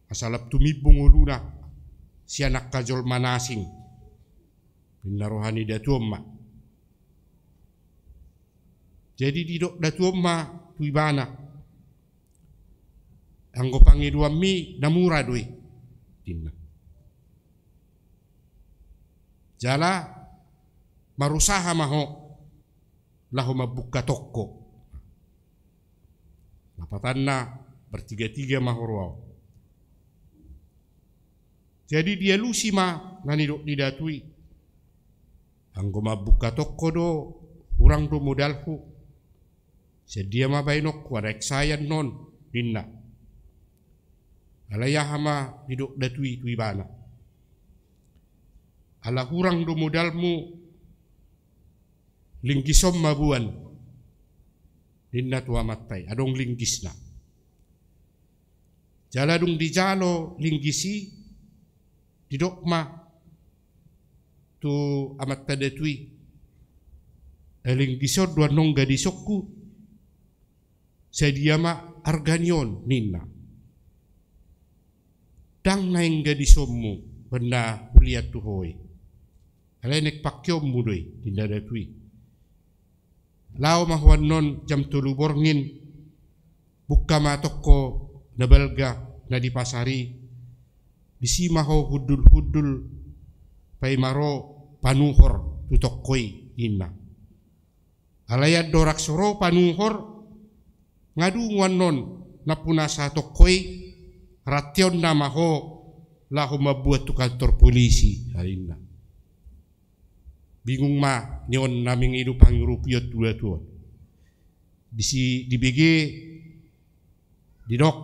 asa lam tumimbo ngoluna sian angka jolma na asing, ninna roha ni datu on ma. Jadi didok datu on ma tu ibana: Anggo pangidoanmi na mura do i, ninna. Jala marusaha ma ho laho mambuka toko. Lapatanna, bertiga-tiga ma ho ro ahu. Jadi dialusi ma na nidok ni datu i: Anggo mambuka toko do, hurang do modalhu. Sian dia ma baenonku, adaek sai annon, ninna. Alai aha ma didok datu i tu ibana: Ala hurang do modalmu, linggis on ma boan, ninna tu amanta i. Adong linggisna. Jala dung dijalo linggis i, didok ma tu amanta datu i: Linggis on do annon gadisonku, sadia ma arga ni on, ninna. Ndang naeng gadisonmu, ba na huliat tu ho i. Alai naeng pangkeonmu do i, ninna datu i. Laho ma ho annon jam tolu borngin, buka ma toko na balga na di pasar i, disi ma ho hundul-hundul paima ro panuhor tu toko i, ninna. Alai andorang so ro panuhor, nga dungo annon nampuna sahatongko i, ranteonna ma ho laho mamboan tu kantor polisi, ninna. Bingung ma ni on na mangido pangurupion tu datu on. Disi dibege, didok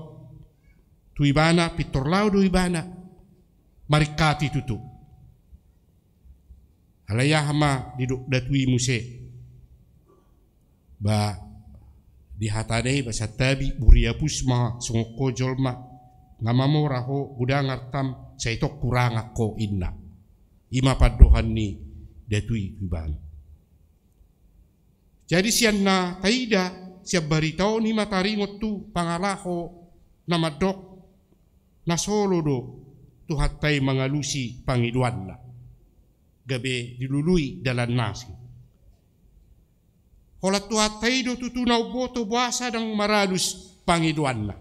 tu ibana, pintor laho do ibana maringkati tutu. Alai aha ma didok datu i muse? Ba di hatana i, ba santabi, buri apus ma songon ho jolma, nga mamora ho, godang artam, sai tong hurangan ho, ninna. I ma pandohan ni datu i tu ibana. Jadi sian na taida sian barita on, i ma taringot tu pangalaho na mandok na solo do Tuhanta i mangalusi pangidoanna. gabe dilului dalan nasi. Holan Tuhanta i do tutu na umboto boasa ndang maralus pangidoanna.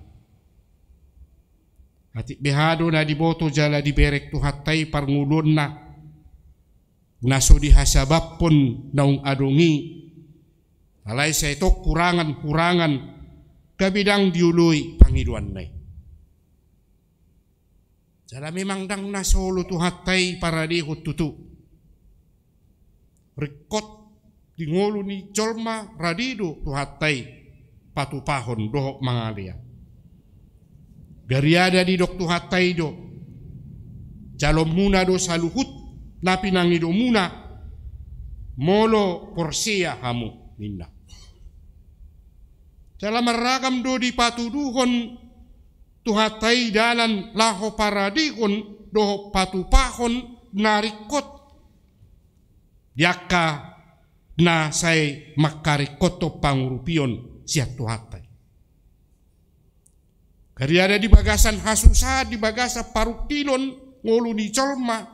Atik beha do na diboto jala dibereng Tuhanta i parngoluonna, na so dihasabaphon naung adong i, alai sai tong hurangan-hurangan, gabe ndang dioloi pangidoanna i. Jala memang ndang na so olo Tuhanta i paradehon tutu. Ringkot di ngolu ni jolma rade do Tuhanta i patupahon dohot mangalean. Gariada didok Tuhanta i do, jalonmuna do saluhut na pinangidomuna, molo porsea hamu, ninna. Jala marragam do dipatuduhon Tuhanta i dalan laho paradehon dohot patupahon na ringkot di angka na sai mangkaringkothon pangurupion sian Tuhanta i. Gariada di bagasan hasusaan, di bagasan parungkilon ngolu ni jolma,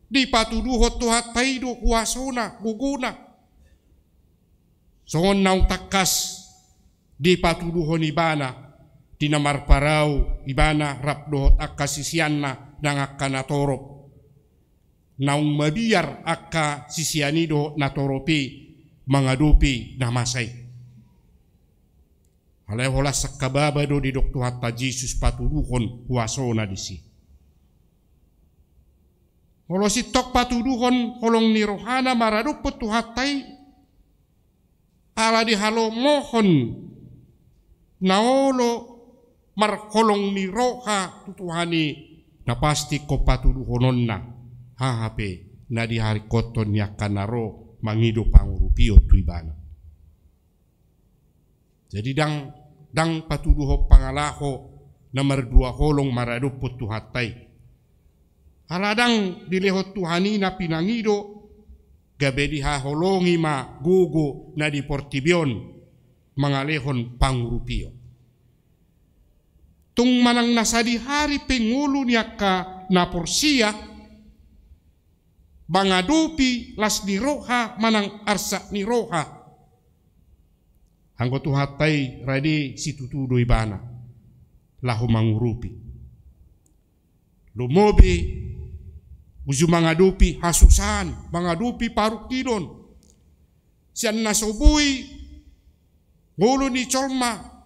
dipatuduhon Tuhanta i do huasona, gogona. Songon naung tangkas dipatuduhon ibana, di na marparau ibana rap dohot angka siseanna nang angka natorop, naung mabiar angka sisean i dohot natorop i mangadopi na masa i. Alai holan sangkababa do didok Tuhanta Jesus patuduhon huasona disi. Molo sintong patuduhon holong ni rohana maradophon Tuhanta i, ala dihalomohon na olo marholong ni roha tu Tuhan i, na pasti ingkon patuduhononna aha pe na diharingkothon ni angka na ro mangido pangurupion tu ibana. Jadi ndang, ndang patuduhon pangalaho na mardua holong maradophon Tuhanta i. Ala ndang dilehon Tuhan i na pinangido, gabe dihaholongi ma gogo na di portibi on mangalehon pangurupion. Tung manang na sadihari pe ngolu ni angka na porsea mangadopi las ni roha manang arsak ni roha, anggo Tuhanta i rade situtu do ibana laho mangurupi. Lomo be uju mangadopi hasusaan, mangadopi parungkilon, sian na so boi ngolu ni jolma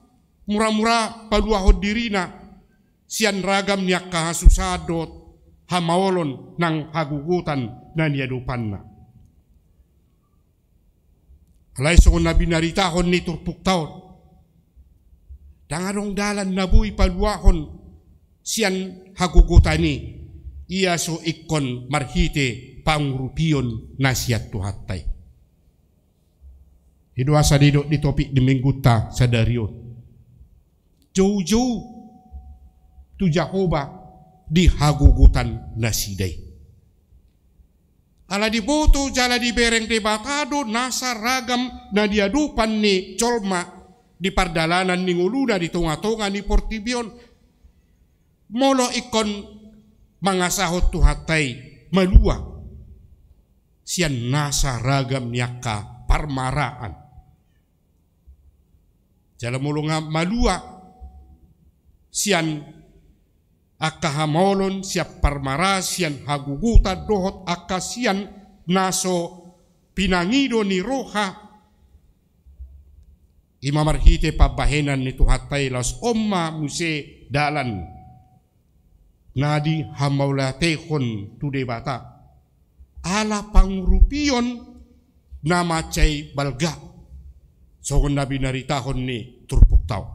mura-mura paluahon dirina sian ragam ni angka hasusaan dohot hamaolon nang hagogotan na niadopanna. Alai songon na binaritahon ni turpukta on, ndang adong dalan na boi paluahon sian hagogotan i, ia so ingkon marhite pangurupion na sian Tuhanta i. I do asa didok di topik ni minggunta sadari on. Joujou tu Jahowa di hagogotan nasida i. Ala diboto jala dibereng Debata do nasa ragam na niadopan ni jolma di pardalanan ni ngoluna di tonga-tonga ni portibi on. Molo ingkon mangasahon Tuhanta i malua sian nasa ragam ni angka parmaraan. Jala molo nga malua sian angka hamaolon, sian parmaraan, sian hagogotan dohot angka sian na so pinangido ni roha, i ma marhite pambahenan ni Tuhanta i, laos on ma muse dalan na dihamauliatehon tu Debata ala pangurupion na mansai balga, songon na binaritahon ni turpukta on.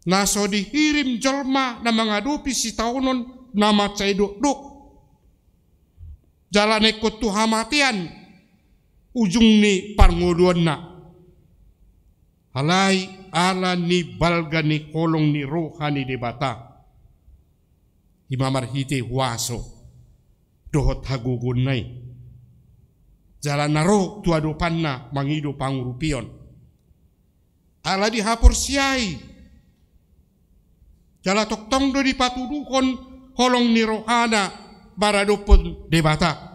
Na so dihirim jolma na mangadopi sitaonon na mansai dokdok, jala na ingkon tu hamatean ujung ni parngoluonna. Alai ala ni balga ni holong ni roha ni Debata, i ma marhite huaso dohot hagogoonna i, jala na ro tu adopanna mangido pangurupion. Ala dihaporseai, jala tongtong do dipatuduhon holong ni rohana maradophon Debata.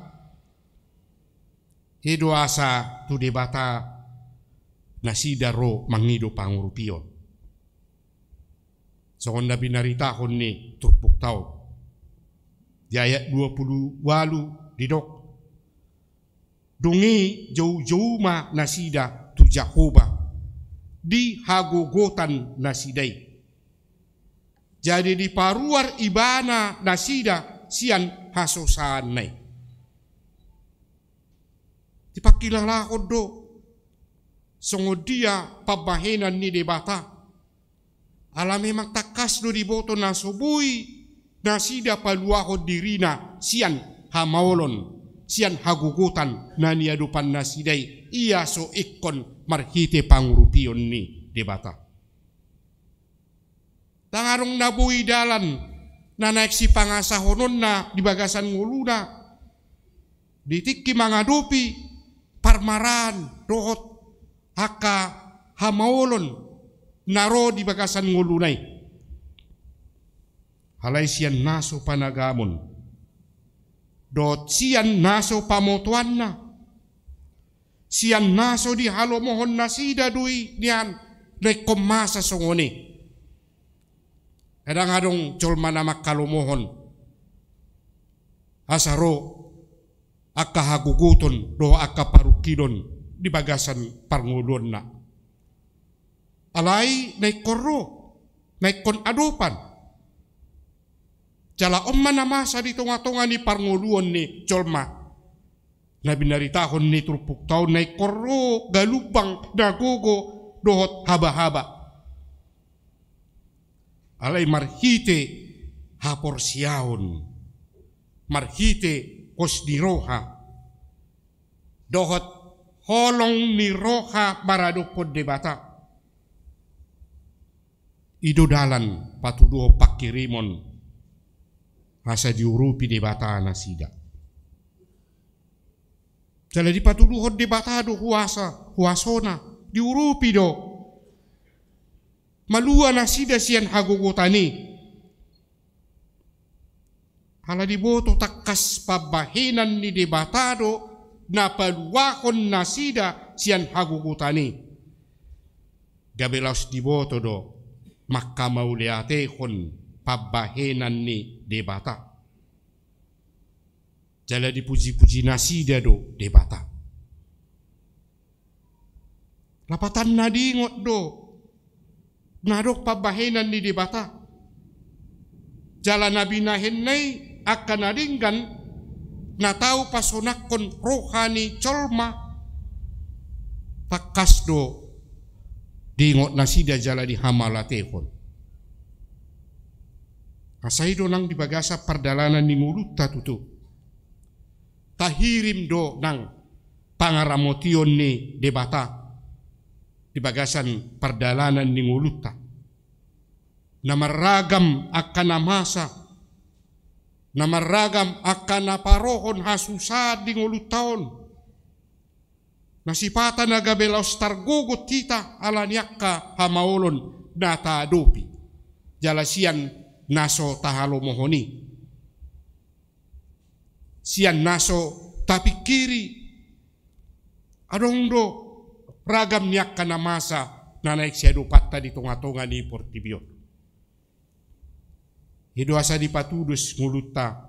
I do asa tu Debata nasida ro mangido pangurupion. Songon na binaritahon ni turpukta on. Di ayat dua pulu ualu didok, dung i joujou ma nasida tu Jahowa di hagogotan nasida i. Jadi diparuar Ibana nasida sian hasosaanna i. Dipangkilalahon do songon dia pambahenan ni Debata. Ala memang tangkas do diboto na so boi nasida paluahon dirina sian hamaolon, sian hagogotan na niadopan nasida i, ia so ingkon marhite pangurupion ni Debata. Ndang adong na boi dalan na naeng sipangasahononna di bagasan ngoluna di tingki mangadopi parmaraan dohot angka hamaolon na ro di bagasan ngoluna i. Alai sian na so panagamon dohot sian na so pamotoanna, sian na so dihalomohon nasida do i nian na ingkon masa songon i. Ndang adong jolma na manghalomohon asa ro angka hagogoton dohot angka parungkilon di bagasan parngoluonna. Alai na ingkon ro, na ingkon adopan. Jala on ma na masa di tongatonga ni parngoluon ni jolma. Na binaritahon ni turpukta on, na ingkon ro galumbang na gogo dohot habahaba. Alai marhite haporseaon, marhite pos ni roha dohot holong ni roha maradophon Debata, i do dalan patuduhon pangkirimon asa diurupi Debata nasida. Jala dipatuduhon Debata do huasa, huasona, diurupi do malua nasida sian hagogotan i. Ala diboto tangkas pambahenan ni Debata do na paluahon nasida sian hagogotan i. Gabe laos diboto do manghamauliatehon pambahenan ni Debata. Jala dipujipuji nasida do Debata. Lapatanna diingot do na adong pambahenan ni Debata. Jala na binahenna i angka na denggan na tau pasonangkon roha ni jolma, tangkas do diingot nasida jala dihamauliatehon. Asa i do nang di bagasan pardalanan ni ngolunta tutu. Tahirim do nang pangaramotion ni Debata di bagasan pardalanan ni ngolunta. Na marragam angka na masa, na marragam angka na parohon hasusaan di ngolunta on. Na sipata na gabe laos targogot hita ala ni angka hamaolon na taadopi. Jala sian na so tahalomohon i, sian na so tapingkiri, adong do ragam ni angka na masa na naeng siadopanta di tongatonga ni portibi on. I do asa dipatudos ngolunta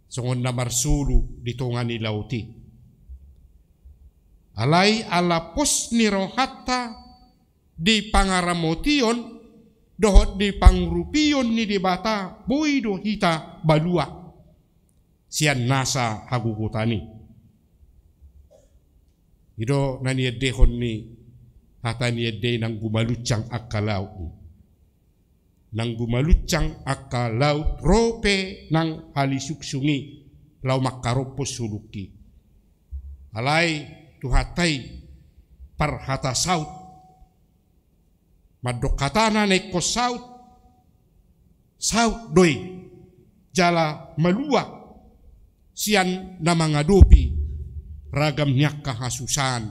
songon na marsolu di tonga ni laut i. Alai ala pos ni rohanta di pangaramotion dohot di pangurupion ni Debata, boi do hita malua sian nasa hagogotan i. I do na niendehon ni hata ni ende i, nang gumaluncang angka laut. Nang gumaluncang angka laut, ro pe nang halisungsung i laho mangkarompos suluk i. Alai Tuhanta i parhata saut. Mandok hatana na ingkon saut, saut do i jala malua sian na mangadopi ragam ni angka hasusaan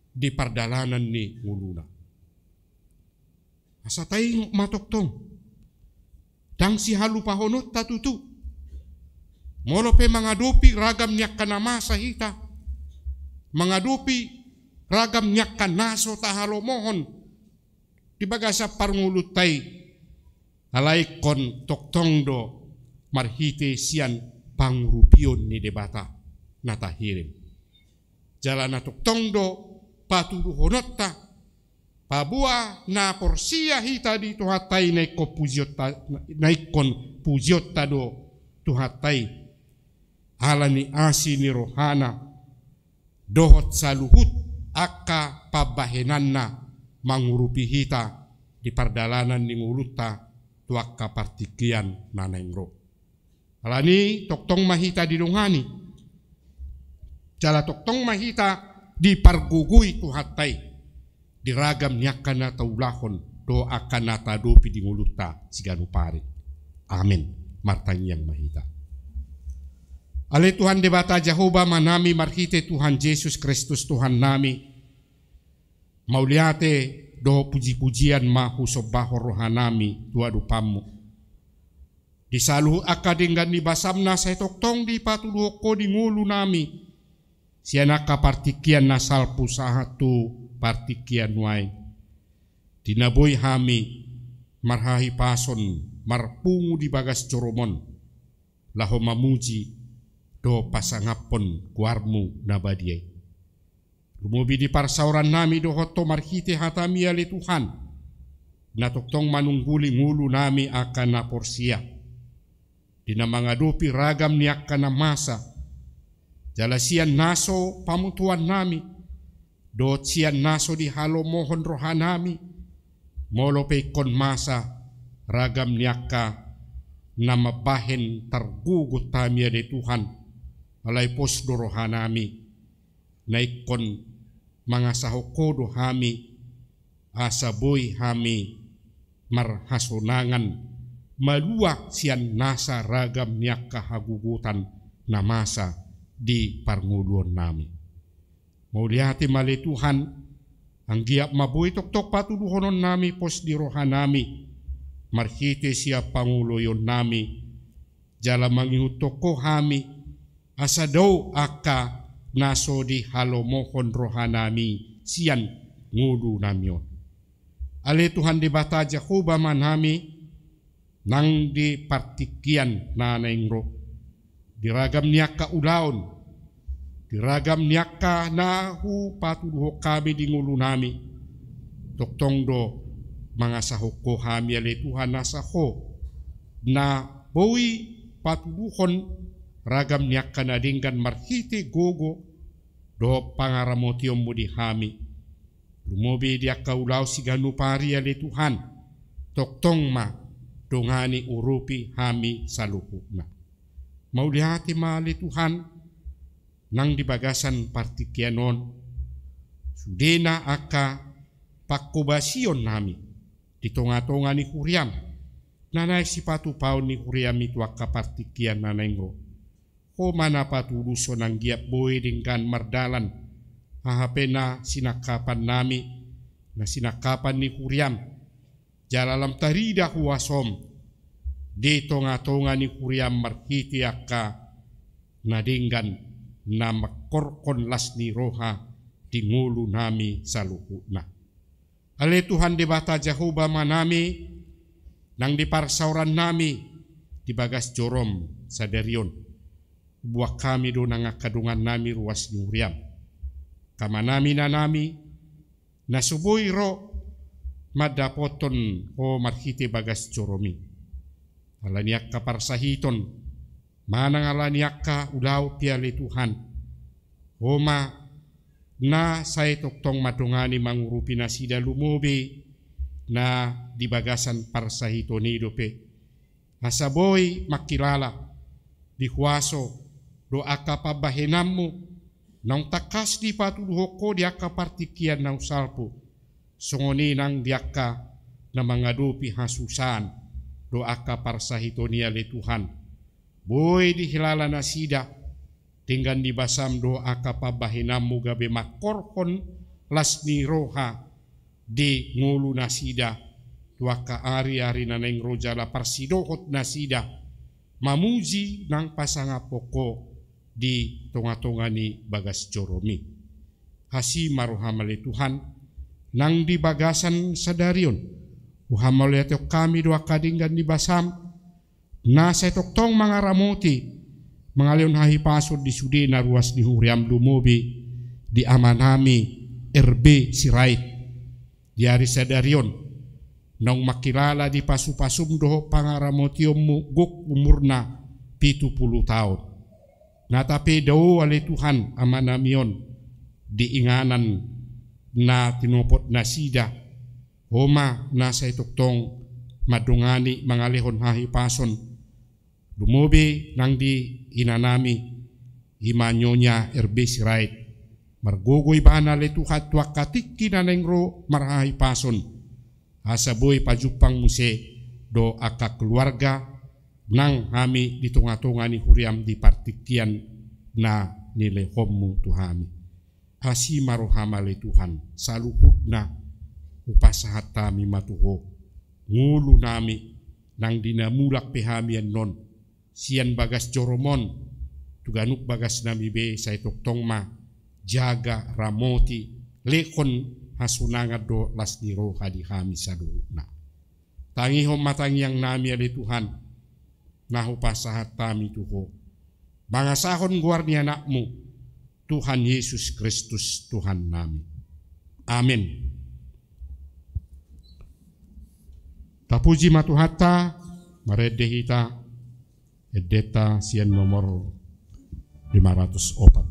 di pardalanan ni ngoluna. Asa taingot ma tongtong, ndang sihalupahononta tutu, Molo pe mangadopi ragam ni angka na masa hita, mangadopi ragam ni angka na so tahalomohon di bagasan parngoluonta i, alai ingkon tongtong do marhite sian pangurupion ni Debata na tahirim. Jala na tongtong do patuduhononta, paboa na porsea hita di Tuhanta i, na ingkon pujionta, na ingkon pujionta do Tuhanta i, ala ni asi ni rohana dohot saluhut angka pambahenanna mangurupi hita di pardalanan ni ngolunta tu angka partingkian na naeng ro. Alani tongtong ma hita didongani, jala tongtong ma hita dipargogoi Tuhanta i di ragam ni angka na taulahon dohot angka na taadopi di ngolunta siganup ari. Amen. Martangiang ma hita. Ale Tuhan Debata Jahowa Amanami, marhite Tuhan Jesus Kristus Tuhannami, mauliate dohot pujipujian ma husombahon rohanami tu adopanmu di saluhut angka denggan ni basam na sai tongtong dipatuduhon Ho di ngolunami sian angka partingkian na salpu sahat tu partingkian nuaeng, di na boi hami marhahipason marpungu di bagas jorom on, laho mamuji dohot pasangaphon goarmu na badia i. Lumobi di parsaorannami dohot Ho marhite hatami, ale Tuhan, na tongtong manungguli ngolunami angka na porsea di na mangadopi ragam ni angka na masa, jala sian na so pamutuannami dohot sian na so dihalomohon rohanami. Molo pe ingkon masa ragam ni angka na mambahen targogot hami, ale Tuhan, alai pos do rohanami, na ingkon mangasahon Ho do hami, asa boi hami marhasonangan malua sian nasa ragam ni angka hagogotan na masa di parngoluonnami. Mauliate ma, ale Tuhan, anggiat ma boi tongtong patuduhononnami pos di rohanami marhite sian pangoloionnami, jala mangihuthon Ho hami, asa dao angka na so dihalomohon rohanami sian ngolunami on. Ale Tuhan Debata Jahowa Amanami, nang di partingkian na naeng ro, di ragam ni angka ulaon, di ragam ni angka na hupatuduhon hami di ngolunami, tongtong do mangasahon Ho hami, ale Tuhan, asa Ho na boi patuduhon ragam ni angka na denggan marhite gogo dohot pangaramotionmu di hami. Lumobi di angka ulaon siganup ari, ale Tuhan, tongtong ma dongani, urupi hami saluhutna. Mauliate ma, ale Tuhan, nang di bagasan partingkian on, sudena angka panghobasionnami di tongatonga ni huriam, na naeng sipatupaon ni huriam i tu angka partingkian na naeng ro. Ho ma na patudushon anggiat boi denggan mardalan haha pe na sinangkapannami, na sinangkapan ni huriam, jala lam tarida huasom di tongatonga ni huriam marhite angka na denggan na mangkorhon las ni roha di ngolunami saluhutna. Ale Tuhan Debata Jahowa Amanami, nang di parsaorannami di bagas jorom sadari on, huboan hami do nang angka dongannami ruas ni huriam, angka amanami, inanami, na so boi ro mandapothon Ho marhite bagas jorom i, ala ni angka parsahiton manang ala ni angka ulaon pe, ale Tuhan. Ho ma na sai tongtong mandongani, mangurupi nasida, lumobi na di bagasan parsahiton i dope, asa boi mangkilala di huaso dohot angka pambahenanmu naung tangkas dipatuduhon Ho di angka partingkian naung salpu, songon i nang di angka na mangadopi hasusaan dohot angka parsahiton i, ale Tuhan. Boi dihilala nasida denggan ni basam dohot angka pambahenanmu gabe mangkorhon las ni roha di ngolu nasida tu angka ariari na naeng ro, jala parsidohot nasida mamuji nang pasangaphon Ho di tonga-tonga ni bagas joroMi. Asi ma rohaM ale Tuhan, nang di bagasan sadari on, huhamauliatehon hami do angka denggan ni basaM, na sai tongtong mangaramoti, mangalehon hahipason di sude na ruas ni huriaM lumobi di amanami R B Sirait. Di ari sadari on, naung mangkilala di pasu-pasuM dohot pangaramotionMu gok umurna pitu pulu taon. Nata pe dao ale Tuhan amanami on di inganan na tinopot nasida, Ho ma na sai tongtong mandongani mangalehon hahipason. Lumobi nang di inanami, i ma Nyonya R B Sirait. Margogo ibana ale Tuhan tu angka tingki na naeng ro marhahipason, asa boi pajumpang muse do angka keluarga nang hami di tonga-tonga ni huriaM di partingkian na nilehonMu tu hami. Asi ma rohaM ale Tuhan, saluhutna hupasahat hami ma tu Ho ngolunami, nang di na mulak pe hami annon sian bagas joroM on tu ganup bagasnami be, sai tongtong ma jaga, ramoti, lehon hasonangan dohot las ni roha di hami saluhutna. Tangihon ma tangiangnami ale Tuhan, na hupasahat hami tu Ho, mangasahon goar ni AnakMu, Tuhan Jesus Kristus Tuhannami. Amen. Tapuji ma Tuhanta, marende hita endenta sian nomor lima ratus opat.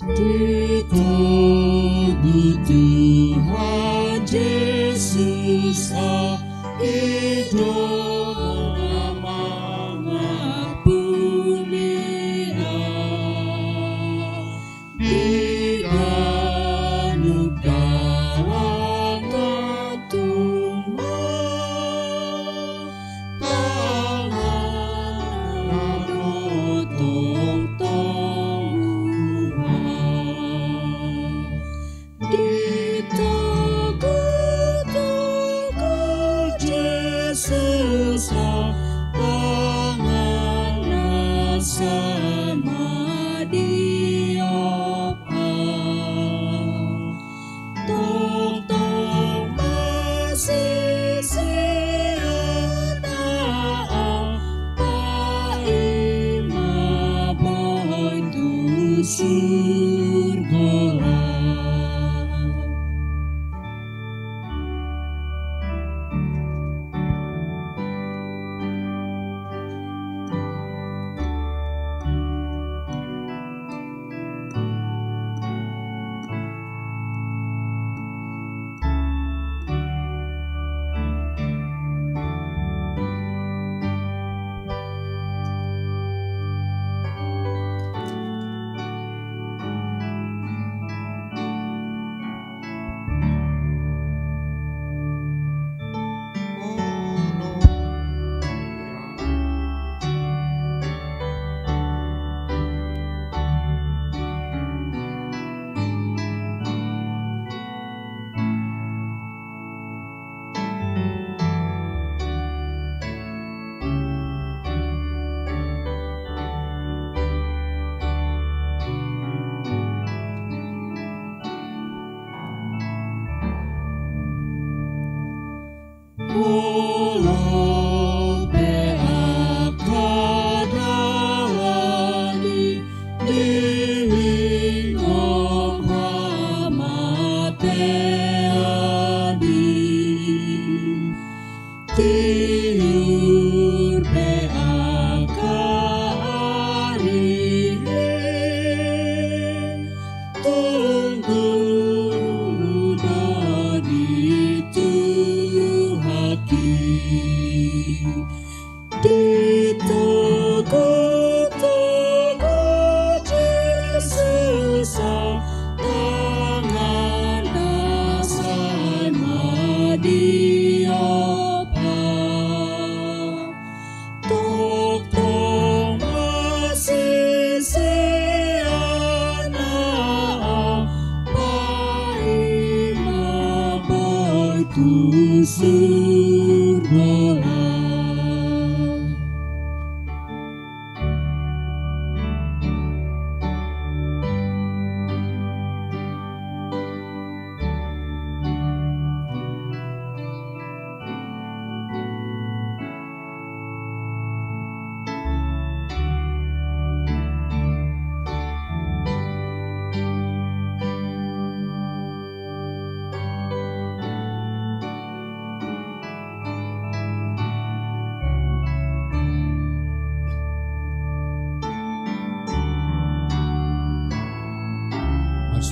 Di togu Tuhan Jesus, Ho do na mangampunihon. Di ganup dalan na tumompa, tanganMu tongtong huhut. Di togu-togu Jesus, Ho tanganMu samadihon. Tongtong masisian, paima boi tu surgo.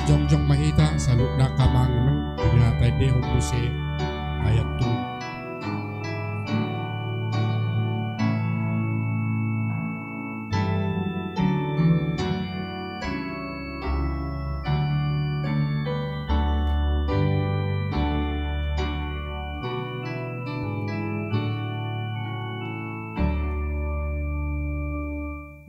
Jongjong ma hita saluhutna angka amang inang, di na taendehon muse ayat tolu.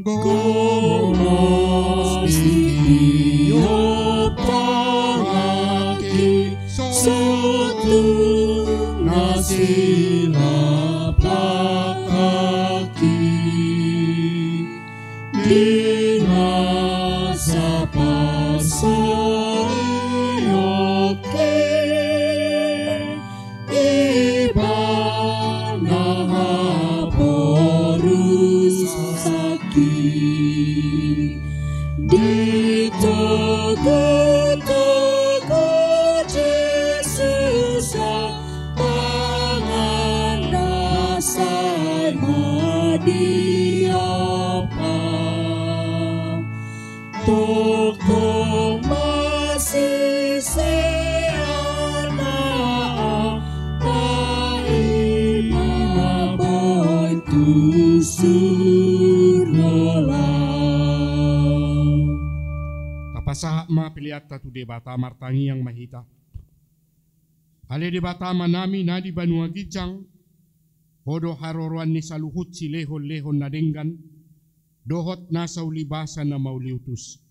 Gomos di tiop tangki, sotung na silap langkangki. Di na sapasaionki, ibana haporusangki. Di togu-togu Jesus, tanganna sai madiapa. Tongtong ma siseanna, angka i ma boi tu surgo laho. Tapasahat ma peleanta tu Debata, martangiang ma hita. Ale Debata Amanami na di banua ginjang, Ho do haroroan ni saluhut silehon-lehon na denggan, dohot nasa ulibasa na mauliutus.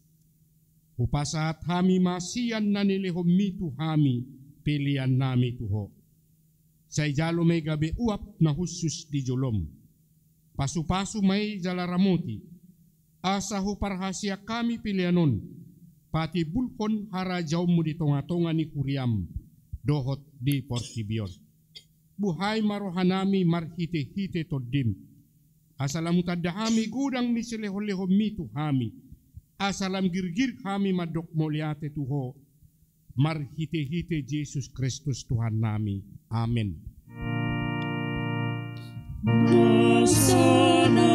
Hupasahat hami ma sian na nilehonmi tu hami peleannami tu Ho. Sai jalo ma i gabe uap na hushus di jolom. Pasu-pasu ma i jala ramoti, asa huparhaseang hami pelean on, patimbulhon harajaonmu di tonga-tonga ni huriam, dohot di portibi on. Buhai ma rohanami marhite-hite Tondim, asa lam hutanda hami godang ni silehon-lehonmi tu hami, asa lam girgir hami mandok mauliate tu Ho, marhite-hite Jesus Kristus Tuhannami. Amen. Nasa na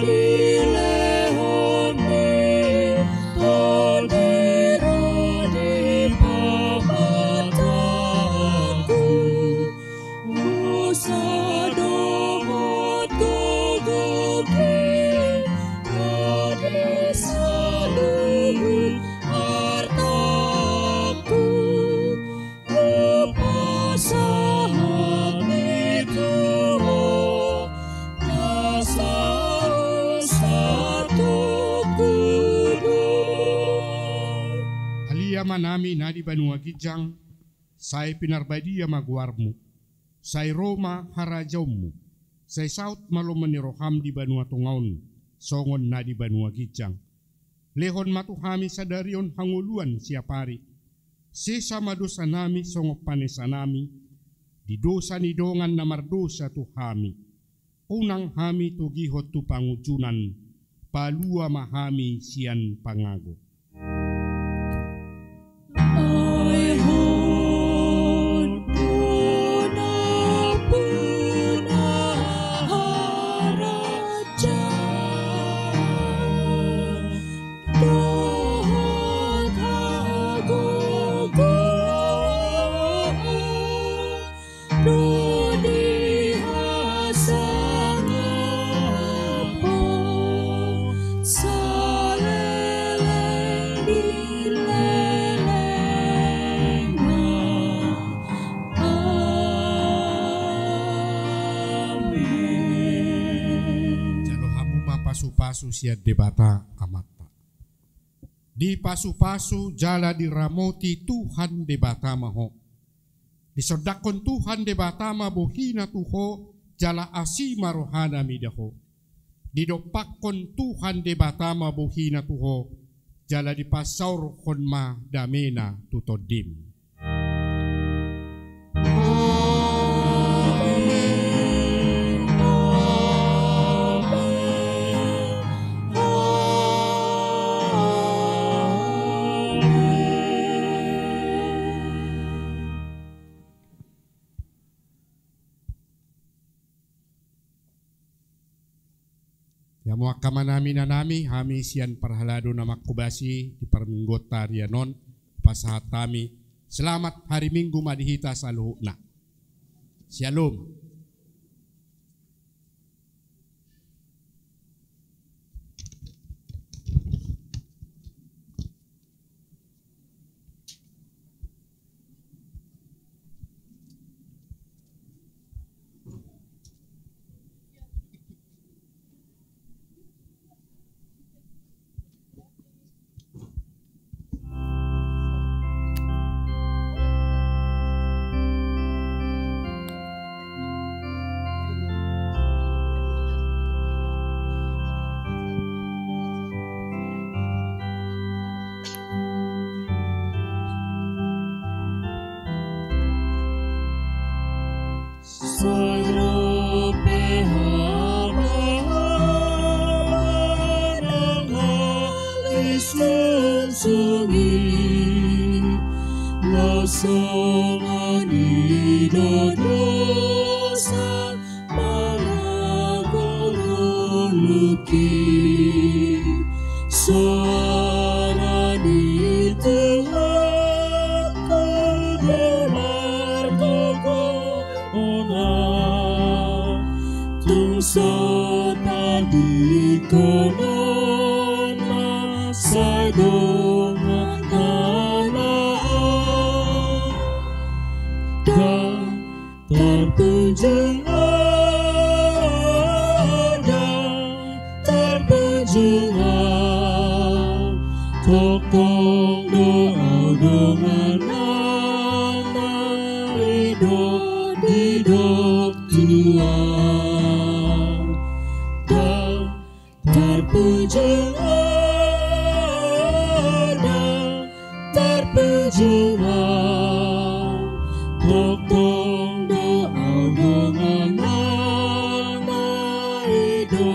dilehonmi, Tondi ro di pamatangku, husa dohot gogoki, ro di saluhut artangku, hupasahat i tu Ho, na saut satuku do. Ale Amanami na di banua ginjang, sai pinarbadia ma goarmu, sai ro ma harajaonmu, sai saut ma lomo ni roham di banua tonga on, songon na di banua ginjang. Lehon ma tu hami sadari on hangoluan siapari. Sesa ma dosanami songon panesanami di dosa ni dongan na mardosa tu hami. Unang hami togihon tu pangunjunan, palua ma hami sian pangago. Ai Ho do nampuna harajaon dohot hagogoon, ro di hasangapon saleleng ni lelengna. Amen. Jalo hamu ma pasu-pasu sian Debata Amanta. Dipasu-pasu jala diramoti Tuhan Debata ma ho. Disondangkon Tuhan Debata ma bohina tu ho, jala asi ma rohana mida ho. Didompakkon Tuhan Debata ma bohina tu ho, jala dipasaorhon ma damena tu tondim. Amen. Amen. Amen. Ia mo angka amanami inanami, hami sian parhalado na manghobasi di parmingguonta arian on, Pasahat hami, selamat hari Minggu ma di hita saluhutna. Syalom. Sai dope hababaon na halisungsungi, laos songon i do dosa managor uluki. Soara ni Tuhan do margogoona, tung so tadingkonon ma sai dongan na laos. Ndang tarpunjung, ndang tarpunjung, tongtong do au dongan na i do didok Tuhan. Ndang tarpunjung, ndang tarpunjung, tongtong do au dongan na i do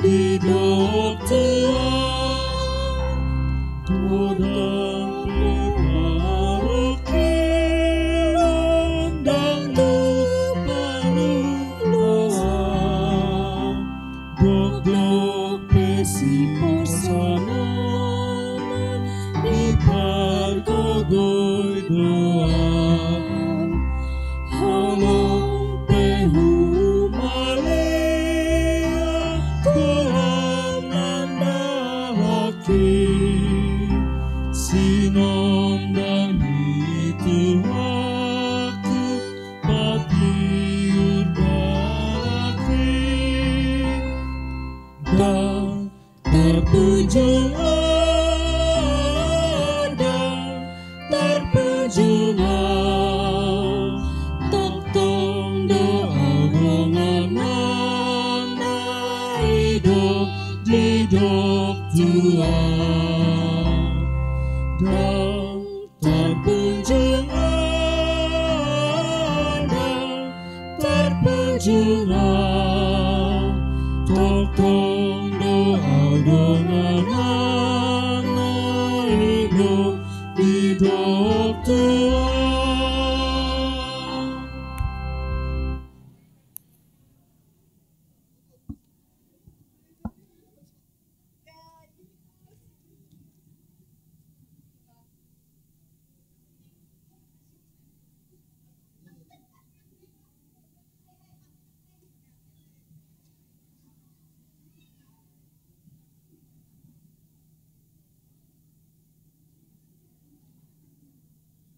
didok Tuhan. Godang pe parungkilon, ndang lupa lumoan. Dokdok pe siposanan i pargogoi do au. Holong pe humaliang golang na halak i, sinondang ni Tuhanku patiur dalan i. Ndang tarpunjung, ndang tarpunjung, tongtong do au dongan na i do didok Tuhan. Ndang tarpunjung, ndang tarpunjung,